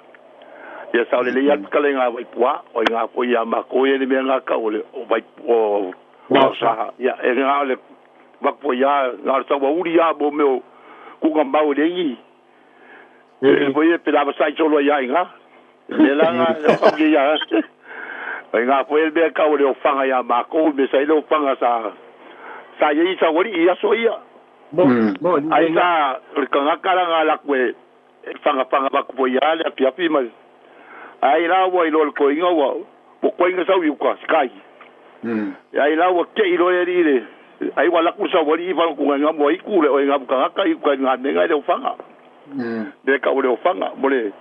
Ia sao le lei atu ka le ngā Vaipua, o i ngā ko ia mako ia le mea ngā ka o le o Vaipua, o sa. Ia e ngā le wakpo ia, ngā le saua uri ia mo meo kunga mau le ingi. E mo ia pe lava sai solo ia i ngā. Le la ngā, le paungi ia. O i ngā po e le mea ka o le o whanga ia mako, me sa i le o whanga sa. Sa ia i sa wari ia so ia. Ai sa, le kangaka la ngā laku e whanga whanga wakupo ia le api api mai. Ai la ua i loa le koinga ua, mo koinga sau i uka, sikai. Ia ai la ua te'i loa le alii i le ai ua alu atu le saualii falotuga i gamu ai ku le oe gamu tagata i uka i gamega i le ofaga. Le tau o le ofaga mo le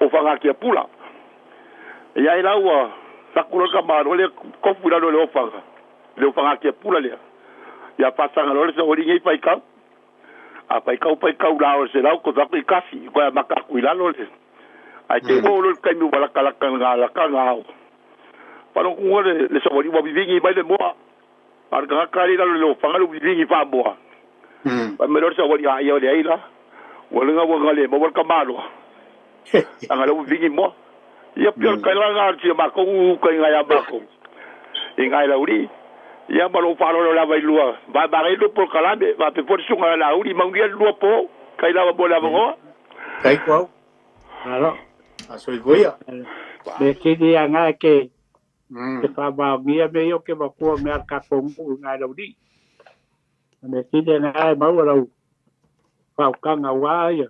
ofaga tiapula. Ia ai la ua saku loa le tamaloa lea tofu i lalo o le ofaga, le ofaga tiapula lea. Ia faasaga loa le saualii nei faitau. A faitau faitau la o le 100 toe fai atu i tasi, toe amata atu i lalo le ae te i ua oo loa i le taimi ua latalata i le lata na ao. Faalogo le le saualii ua vivigi mai le moa. A o le tagata lea i lalo i le ofaga le vivigi faamoa. Fai mai loa le saualii, a ia leai la, ua lena ua na le maua le tamaloa, leaga o lea ua vivigi moa. Ia pei o le tala lena a si a matou uta i ina ia matou, i ina i Laulii. Ia ma lou faaaloalo lava i lua vaevaegai lua polokalame, faapea foi le susuga ia Laauli, manuia le lua po, tai lava mo le avanoa. Tai koau. Malo. A soifua ia. Me sili ia ngae ke ke faamaonia mea ia o ke matua mea a le tatou nuu i nai Laulii. Me sili ia ngae maua lau faautaga aua ia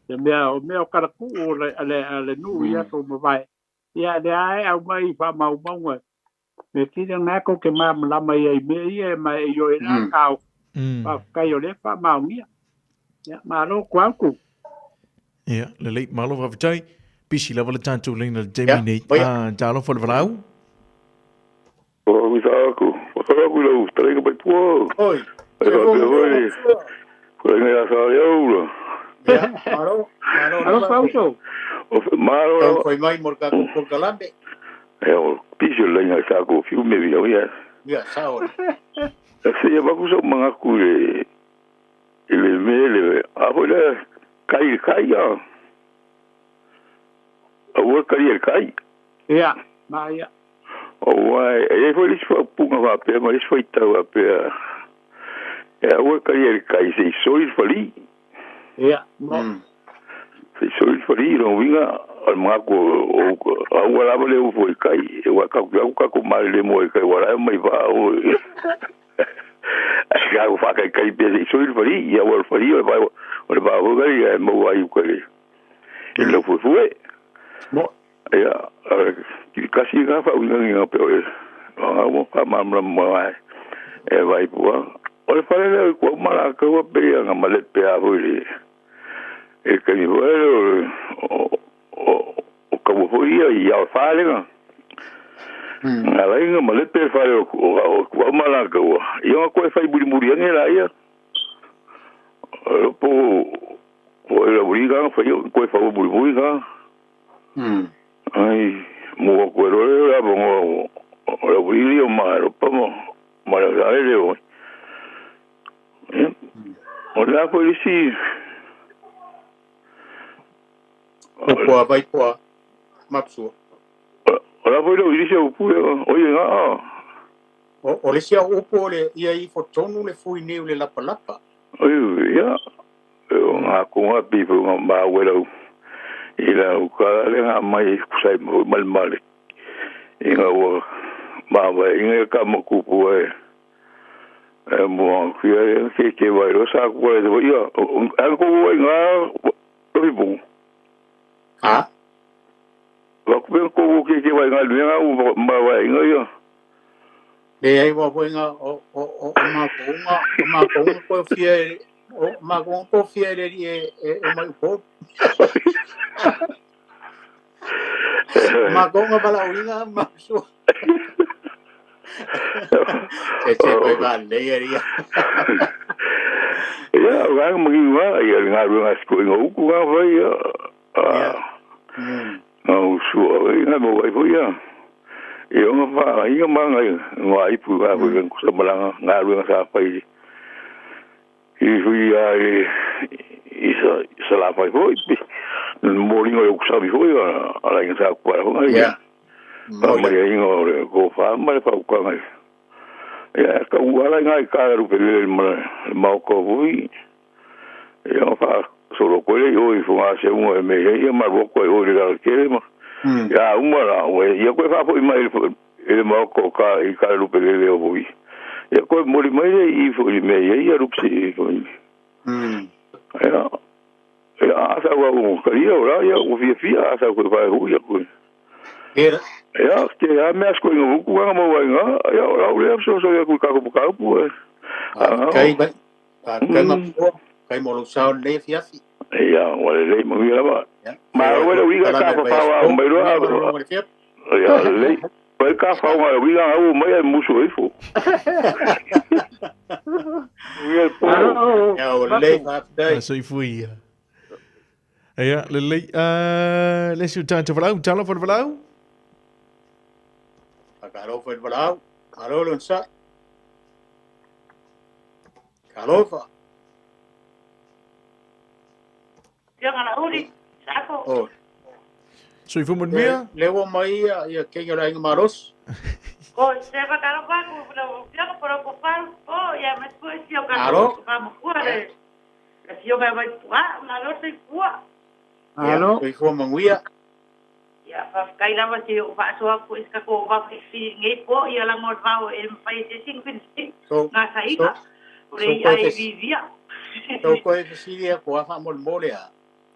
le mea o mea o talatuu o le le le nuu i aso ua mavae. Ia lea e aumai i faamaumauga. Me sili ia ngae tou te malamalama ia i mea ia ma e ioe la kao. Faafetai o lea e faamaonia. Ia malo Kuauku. Ia, lelei, malo faafetai. Pisi lava le tatou laina i le taimi nei. Ah, talofa le valaau. O au sa aku, whakara aku i lau taringa mai pua. Oi. E whakapea foi, whainga ia sa le au la. Ia, malo, malo. Alo Fauso. O, malo Tau fai mai mo le tatou polokalame. E o, pisi o le laina sa aku fiu me via ia. Ia, sao. E se ia vaku sa mangaku i le i le mea le a foi le kai le kai a. Aua le kali e le kai. Ia, ma ia. Aua e i ai foi le isi faaupuga faapea ma le isi faitau faapea, e aua le kali e le kai se i soli le falī. Ia, mo. Se i soli le falī, lona uiga o le manatu o aua lava le ofo i kai, aua e tatou te alu tatou malele moa i kai, ua la e omai vaa oe. Ae tatou faataitai pea se i soli le falī, ia aua o le falī o le vaa foi lea e maua ai i uka i le laufuefue. Mo. Ia, kasi lena faauigaina pei o le ua faamalamalama e Vaipua. O le fale lea o i Kuauma latou pei ona malepe lava foi i le taimi foi lea o taua foi ia i ao falega. Na ala ai ona malepe le fale o Kuauma latou, ia ona toe fai mulimuli ane laia. Po o le auliga na fai toe fau mulimuli na. Ai, mua koe loa lea o le avanoa o le aualii o Maeropa ma le Ausale o Ia, o le a foi le isi Upu a Vaipoa Mapsua. O le a foi le isi au upu o ia nga. O le isi au upu o le ia ifo tonu le fui niu le lapalapa. Oi, ia, o ngā konga pi foi ngā māua lau i lau kala le ngā mai kusai mo male male i ngā ua māua i ngā ka makupu e e mo kuia e ke ke wai ro sa ku e ia an ko wai ngā rofi bu Ha? Wa ku ko ke ke wai ngā luenga u māua i ngā ia. Leai ua foi nga o o o o makou nga o makou nga koe fia e o makou nga koe fia e le alii e e e mai Upolu. O makou nga valaauina ma sua. Se se koe valelei alii. Ia, o ngā mangi ngā, ia le ngā ruanga siko i ngā uku ngā whai, ia. Ia. Ngā usua, i ngā mau ai foi, ia. E ona whaangainga ma ngai ngā ipu ngā hui mm. kusa malanga ngā ruenga sa whai i hui a e i sa sa la whai hoi mo ringa o kusa mi hoi a la inga sa kuara honga ia pa maria inga o le ko wha ma le whaukanga ngai ia ka uala ngai ka rupe le ma ma ko hui ia wha solo koe le oi fo ngā se unga e me ia ma roko e oi le gara kere ma ia uma la ue ia koe wha mai e le maoko ka i ka rupe le leo foi ia koe moli mai le i fo i me ia ia rupe i fo ia ia asa ua u ka ia ora ia u fia fia asa koe whae hui ia koe Era Ia, te a mea sko inga vuku nga maua inga. Ia, o lau lea so so ia kui kako pakaupu e. Kai mai. Kai ma po. Kai mo lo sao le fiafi. Ia, wa le lei manguia lava. Ma o le uiga ka whawhawa mai roa. Ia, lei. Pai ka whaunga uiga au mai ai musu ifo. Ia po. Ia, o lei whafidai. Soifua ia. Ia, lelei. Le si o tātou walau, talo whare walau. Kalo whare walau. Kalo lon sa. Kalo wha. Ia ngana uri, sako. Oh. Soifua manuia. Lewa mai ia kenga la inga maros. Ko se va kalo pa ko no ia ko pro ko pa o ia me ko si o kalo pa mo ku le. Si o vai pua, na lo se pua. Alo, soifua manuia. Ia fa kai lava si o fa so ko iska ko va fi ngai po ia la ngor va e mpai se sing fin si. Nga sa ika. Ore ia e vivia. So ko e fisilia ko afa mol mole a.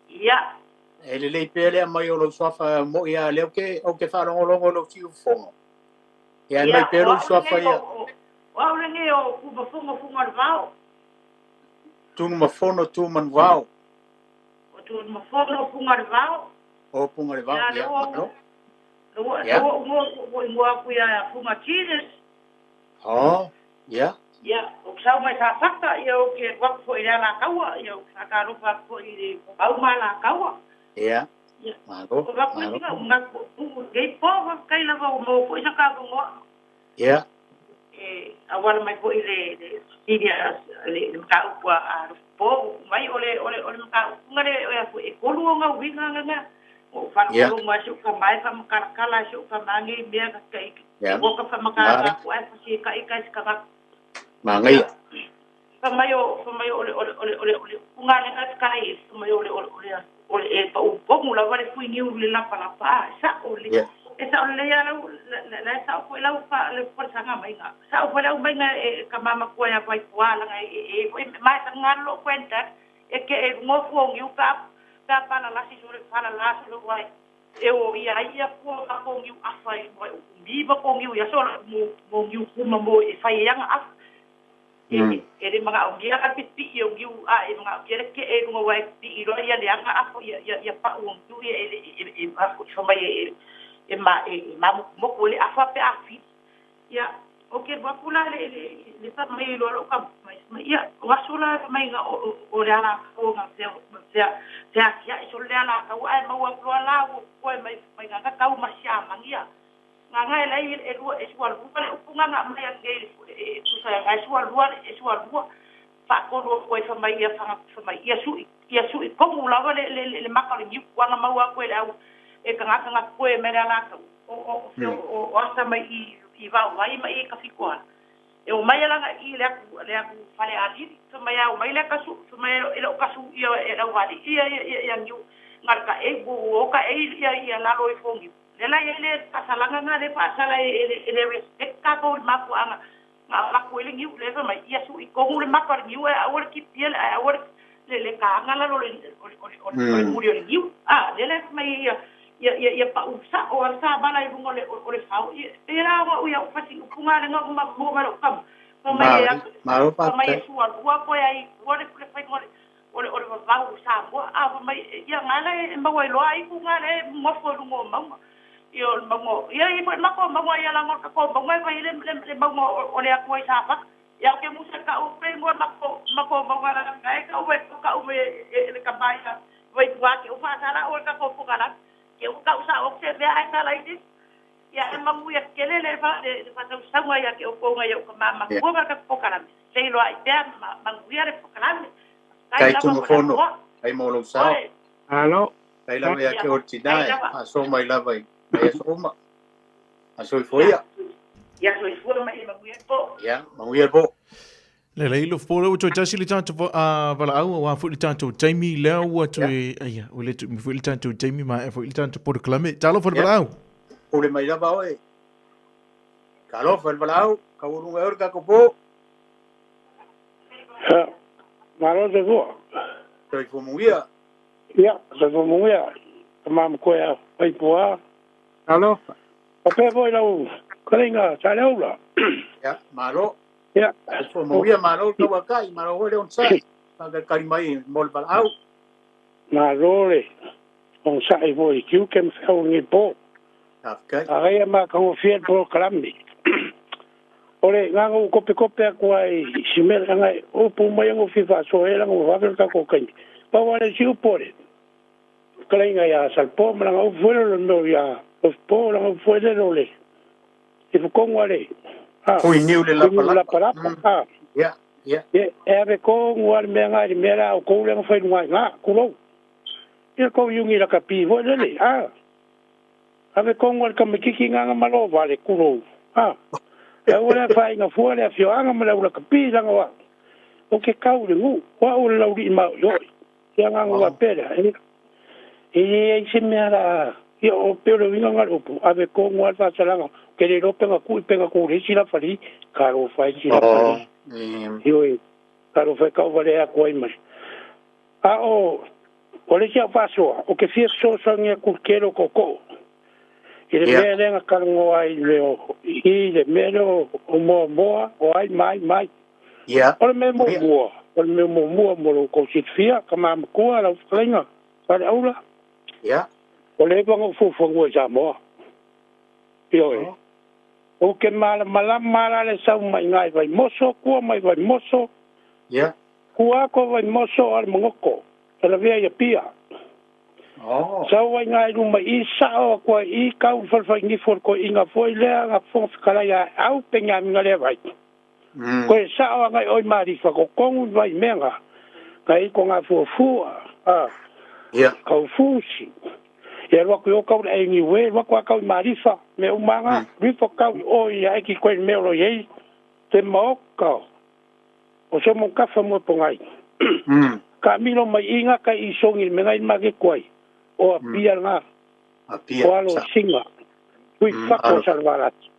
Ia. E le lei pele mai o lo sofa mo ia le o ke whalongolongo lo tiu fongo. Ia mai pele o sofa ia. O au le o kuba fongo fongo le vao. Tunu mafono tu man vao. O tunu mafono fongo le vao. O fongo le vao. Ia. Ia. O ngo ngo ku ia fongo Jesus. Oh, ia. Ia, o sau mai sa faka ia o ke wakfu i la kaua ia o ka ropa ko i au ma la kaua. Ia. Malo. O va ko tinga nga ko ge po va kai la va mo ko isa ka ngo. Ia. E awala mai ko i le sidia le ka u a po mai ole ole ole ka ngare o ya ko e kolu nga winga nga o fa ko ma su ka mai fa ka kala su ka mangi mea ka kai. O ka fa maka ko ai fa si ka i ka ka Mangai. Famaio ole ole ole ole ole unga le ka kai famaio ole ole ole ole e pa u pongu la vale fui niu le la pala pa sa ole e sa ole ya la la sa ko la pa le forsa nga mai nga sa o la mai nga e ka mama ko ya vai poa la nga e mai sa nga lo cuenta e ke e ngo fu ngiu ka ka pala la si sore pala la so wai e o ia ia ko ka ko ngiu afa e mi ba ko ngiu ya so mo ngiu kuma mo e fai yang afa e le mga o gia ka pipi i o giu a e mga o gia ke e runga wai pi i roa ia le anga afo ia ia pa u ngiu ia e e afo i e e ma e ma moku le afa pe afi ia o ke wakula le le fa mai lo lo ka mai ia wasula mai nga o le ala ko nga se se se ia so le ala ka ai mau lo ala o ko mai mai nga ka u masia mangia nga nga la i e lua e sua lua le upunga nga mai nge e tusa nga sua lua e sua lua fa ko lo ko e fa mai ia fa mai ia su komu la le le le maka le ngiu nga mau ko le au e ka nga ko e me la ka o o o asa mai i va vai mai ka fikoa e o mai la i le aku fale ali fa mai au mai le ka su fa mai e lo ka su ia e la wali ia ia ia ngiu nga ka e bu o ka e ia ia la lo e fongi le la ele pasalanga nga le pasala ele respect ka ko mapu anga nga la ko ele ngiu le fa mai ia su i ko le mapa ngiu e awor ki piel awor le le ka nga la lo le o le muri o ngiu a le le mai ia ia ia pa usa o alsa bala i bungo le o le fa e la o ia fasi upunga le nga ma mo ma lo kam mai ia mai su al ko ia o le le fa o le o le va usa mo a mai ia nga le ma wai lo ai ku nga le mo fo lungo ma ia mango ia i mako mango ia la ngor ko mango vai le le mango o le akoi sa fa ia ke musa ka o pre ngo mako mako mango la ngai ka o ka o me le ka mai vai tua ke o fa sala o ka ko ko la ke o ka usa o se ve ai sala i ia mango ia ke le le fa le fa sa sa ia ke o ko ngai o ka mama ko ka ko kala sei lo ai te mango ia le ko kala kai tu mo fono ai mo lo sa alo kai la ia ke o tinai a so mai la vai Ia soma. A soi foia. Ia soi foia mai manguia po. Ia, manguia po. Le le lo fo o tasi le tanto a vala au wa fu le tanto Jamie le ua tu ia o le tu fu le tanto Jamie ma fu le tanto por clame. Talo fo vala au. O le mai la va oi. Kalo fo vala au, ka uru ngai ka ko po. Ha. Malo de go. Soi fo manguia. Ia, soi fo manguia. Ka mam ko ia pai poa. Alofa. Faapea foi lau fetalaiga Saleaula. Ia, malo. Ia. Soifua manuia, malo le tauatai, malo foi le onosai, faatalitali mai mo le valaau. Malo le onosai foi i tiute ma feau o lenei po. Faafetai. Agaia matagofie le polokalame. O le agaga ua kopekope atu ai i si mea leaga e upu mai ona fia faasoa ai leaga ua vave le tatou taimi. Pau lava le isi upu o le fetalaiga ia Salepo ma lana upu foi lea o le mea ia Lofipo, lana upu foi lea o le ifotonu a le a Fuiniu le fuiniu lapalapa. lapalapa a Ia, ia. e ave tonu lava le mea lena i le mea la outou lea na fai i luga i ina, tulou. Ia tou iuni lakapi foi lele a. Ave tonu a le tamaititi gana ma lo vale, tulou. A, e aua le afaina fua le afioaga ma le aulakapi leaga o au, ou te kau i le nuu, o au o le laulii maoioi. Ia agaga faapea lea, e, e leai se mea la a, ia o pei o le uiga lena o le upu, ave tonu lava le faasalaga, ou te le iloa pe na tui pe na tu i le isi lafali, talofa e isi lafali. Ioe, talofa e tauvalea atu ai ma le. A o o le isi au faasoa, ou te fia fesoasoani atu i le tele o tootoo i le mea lea na talanoa ai i le o i le mea lea o Moamoa, o ai ma ai ma ai. O le mea muamua, o le mea muamua mo lo outou silafia, tama matua, lau fetalaiga, Saleaula, o leva ona ou fuafuaga i Samoa. Ioe. Ou te malamalama la le sau mai iina i Vaimoso, tua mai Vaimoso, tua atu o Vaimoso a le Magoto, e lavea i Apia. Sau ai iina i luma i i, sao atu ai i i, tau i le falefainifu o le toeaina foi lea na Fofoga Fetalai a Aeau Peniamina lea vai. Koe sao agai oi Malifa totonu i Vaimea na i ko ngā fuafua, a, kau fusi. Ia alu atu i o kau le ai niue, alu atu a kau i Malifa, mea uma nga, rifo kau i o i ae ki koe i mea o lo i ai, te maoka o Solomon Kafa mo Pongai. Ka milo mai i nga kai i songi le mea i make koai, o Apia nga, o alo singa, kui fako o Salvalati.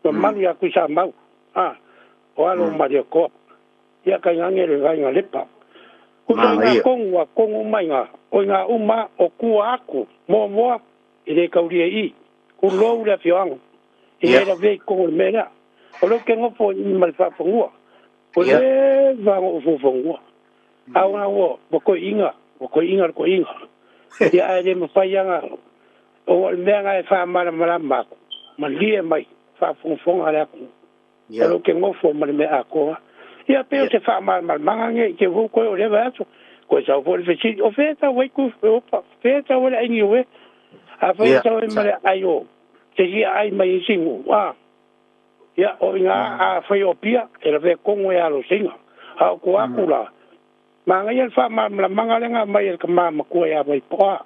Mamalu ia kui sa mau, a, o alo o Maria Koa. Ia kai ngange le vainga lepa. Ku toi nga kongu a kongu mai nga oi nga uma o kua aku moamoa i le kaulia i ku lou le afioaga i le lavea i kongu le mea lea. O leu ke ngofo i ma le faafanua. O le vaga o fuafanua. A o nga ua ua koiinga, ua koiinga le koiinga. Ia ae le mafai anga o le mea nga e faamalamalama aku malie mai faafogafoga le aku o lou ke gofo ma le mea atoa. Ia pei o se faamalamalamaga nei i te vou koe o lea vaiaso. Koe sau foi le fesili, o fea e tau ai ku, opa, fea e tau ai le ai niue? Afai e tau ai ma le ai o te hia ai mai isi nuu, a, ia, o inā afai o Apia, e lavea tonu e alo seiga. A o tua aku la, manaia le faamalamalamaga lea na aumai e le tama matua ia Vaipoa.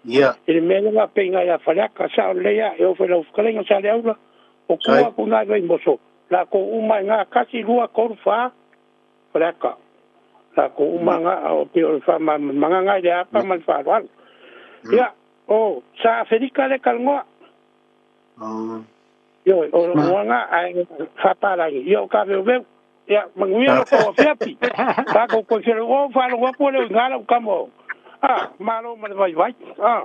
I le mea lea na peiga ia Faleata, sao lelei a, e oo foi i lau fetalaiga Saleaula, o tua aku i nai Vaimoso, latou uma i na, 1, 2, 3, 4, Faleata. Latou uma na, o pei o le faamalamalamaga na i le apa ma le faaaloalo. Ia, o Sa Aferika lea e talanoa. Ioe, o logoa na, ae faapalagi, ia o Kaveuveu. Ia, manuia lo tou afiafi. Tatou toe feiloai. Ua ou faalogo atu e le o i ina lau tama o, a, malo ma le vaivai. A.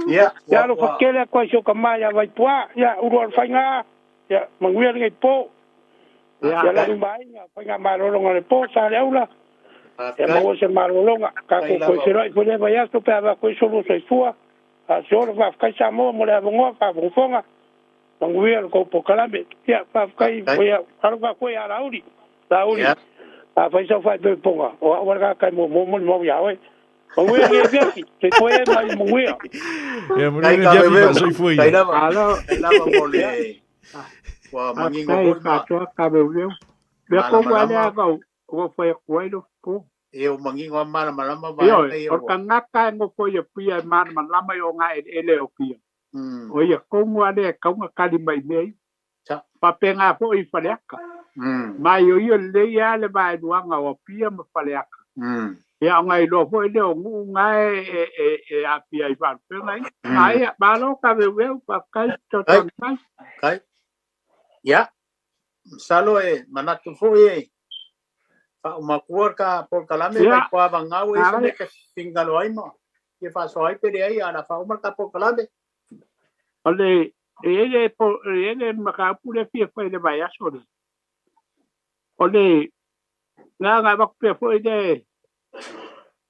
Ia, Ia alofa tele atu ai si o tama ia Vaipuā. Ia, ulu alofaiga, ia, manuia lenei po. Ia lagi ma aiga, faigamalologa o le po, Saleaula. Ia maua se malologa. Tatou toe feiloai foi lea vaiaso pe a avatu ai so lua soifua. A se ola, faafetai Samoa mo le avanoa, faafogafoga. Manuia le tou polokalame. Ia, faafetai, ia, alofa atu ia Laauli. Laauli, afai sau faaipoipoga, o au lava le tagata e muamua molimau ia oe. Manuia lenei afiafi, soifua ia ma ia manuia. Ia, manuia lenei afiafi, faasoifua ia. Malo. Faafetai lava mo le ua manino Faafetai foi ma faatoa Kaveuveu. Mea kohu lava lea malamalama. na ou fai atu ai lou po. Ia ua manino lava ma malamalama Ioe, vaega ia o le ua. tagata e nofo i Apia e malamalama i ona eleele o Apia. O ia tonu lava lea e tatau ona tali mai i mea ia. Faapena foi i Faleata. Ma ioio lelei lava le vaeluaga o Apia ma Faleata. Ia ona iloa foi lea o nuu na e aafia ai i faalupega ia. Aia, malo Kaveuveu, faafetai fesoasoani mai. Kai. Ia, masalo e manatu foi e faaumatua ka polokalame Ia, mai po vagau e se alai. mea te finagalo ai ma fia faasoa ai pe leai, a o le a faauma le ta polokalame. O le E i ai le e i ai le mataupu lea e fia fai i le vaiaso lea. O le na ona avatu pea foi le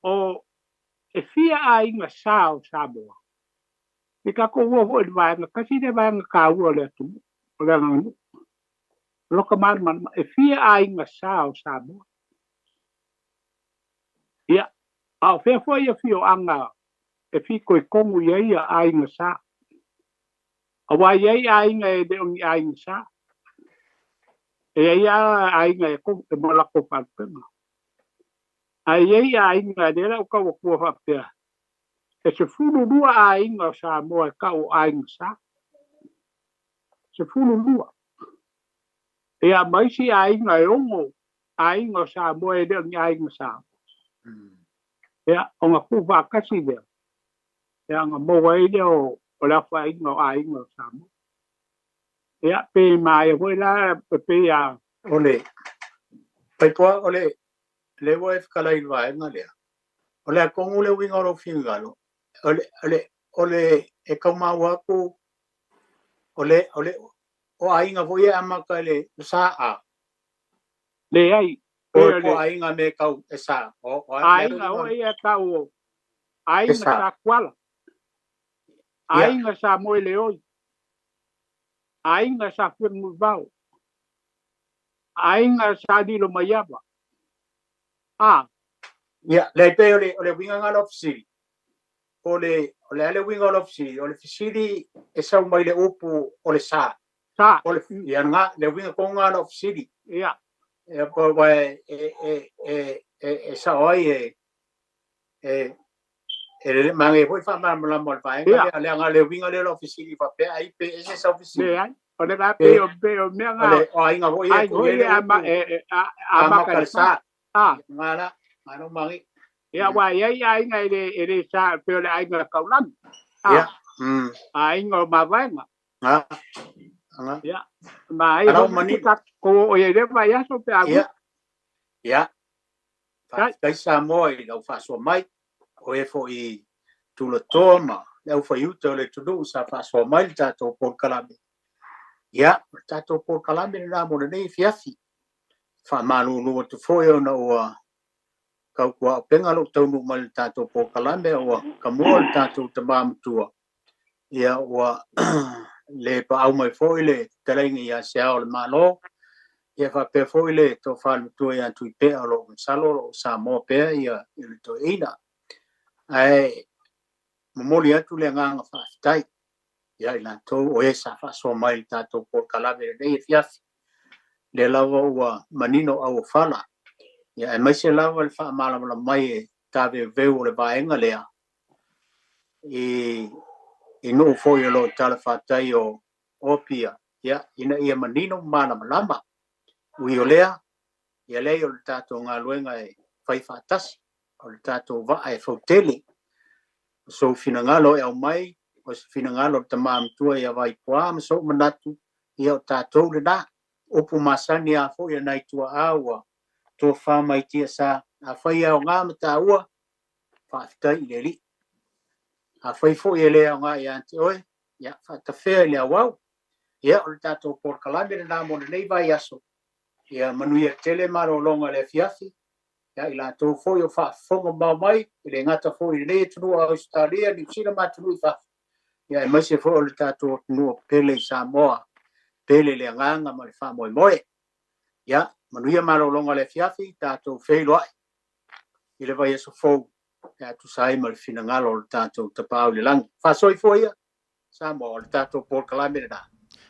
o e fia aiga sa o Samoa. I tatou ua foi i le vaega tasi lea vaega taua o le atunuu, o le aganuu. O lota malamalama, e fia aiga sa o Samoa. Ia, a o fea foi afioaga e fitoitonu i ai aiga sa. Aua e i ai aiga e le o ni aiga sa. E i ai lava aiga e ma latou faalupega. Ae i ai aiga, lea la ua tau atua faapea, e 12 aiga o Samoa e tau o aiga sa. 12. Ia, ma isi aiga e 6 aiga o Samoa e le o ni aiga sa. Ia, ona tuufaatasi lea, ia ona maua ai lea o le aofaiga o aiga o Samoa. Ia, pe maea foi la, pei a... O le Taipoa, o le lea ua e fetalai i le vaega lea, o le a tonu le uiga o lou finagalo, o le, o le, o le, e tau maua atu, o le, o le, o aiga foi e amata i le sa a. Leai. O o aiga me tau e sa. O, o aiga o ia tau o aiga sa Kuala. Aiga sa Moeleoi. Aiga sa Fenunuivao. Aiga sa Lilomaiava. A. Ia, leai pei o le, o le uiga lena o lau fesili. O le, o le a le uiga o lau fesili? O le fesili e sau mai le upu o le sa. Sa. O le, ia lena, le uiga tonu lena o lau fesili. Ia. Ia, po aua e, e, e, e, e, e sao ai e, e, e lele manaia foi faamalamalama o le vaega lea, leaga le uiga lea o lau fesili faapea ai pe ese sau fesili. Leai. O le a pei o pei o mea O le o aiga foi e tuu i ai le upu amata i le sa. A. Nga la, nga la magi. Ia aua e i ai aiga e le sa pei o le aiga Taulagi. A. Ia. Aiga o Mavaega. Nga. Nga. Ia. Ma ai foi ko o ia le vaiaso pe a. Ia. Ia. Faafetai Samoa i lau faasoa mai, o e foi tulatoa ma le aufaiuta o le atunuu sa faasoa mai le tatou polokalame. Ia, o le tatou polokalame lena mo lenei afiafi. Faamalulu atu foi ona ua tautuaupega lou taunuu mai i le tatou polokalame, ua tamua le tatou tama matua, ia ua le paau mai foi le fetalaiga ia Se Ao o le Malo, ia faapea foi le tofa le matua ia Tuipea o lo o masalo o lo o Samoa pea ia le toeaina. Ae momoli atu le agaga faafetai ia i latou o e sa faasoa mai i le tatou polokalame i lenei afiafi. Lea lava ua manino auofala, ia aemaise lava le faamalamalama mai e taveuveu o le vaega lea i nuu foi o lo o talafatai o Apia, ia, ina ia manino ma malamalama. Ui o lea, ia leai o le tatou galuega e fai faatasi, o le tatou vaa e fautele. O sou finagalo e aumai, o se finagalo o le tama matua ia Vaipuā ma sou manatu, ia o tatou lena. Upu masani a foi a nai tuaa ua tofa mai tiasa, afai e aoga ma taua, faafetai i le Alii. Afai foi e le aoga ia te oe, ia faatafea i le auau. Ia, o le tatou polokalame lena mo lenei vaiaso. Ia manuia tele malologa i le afiafi, ia i latou foi o faafofoga mamao mai, e le gata foi i lenei atunuu o Ausetalia, Niu Sila ma atunuu i fafo, ia aemaise foi o le tatou atunuu pele i Samoa, pele le agaga ma le faamoemoe. Ia, manuia malologa i le afiafi, tatou feiloai i le vaiaso fou pe a tusa ai ma le finagalo o le tatou Tapaau i le Lagi. Faasoifua ia, Samoa, o le tatou polokalame lena.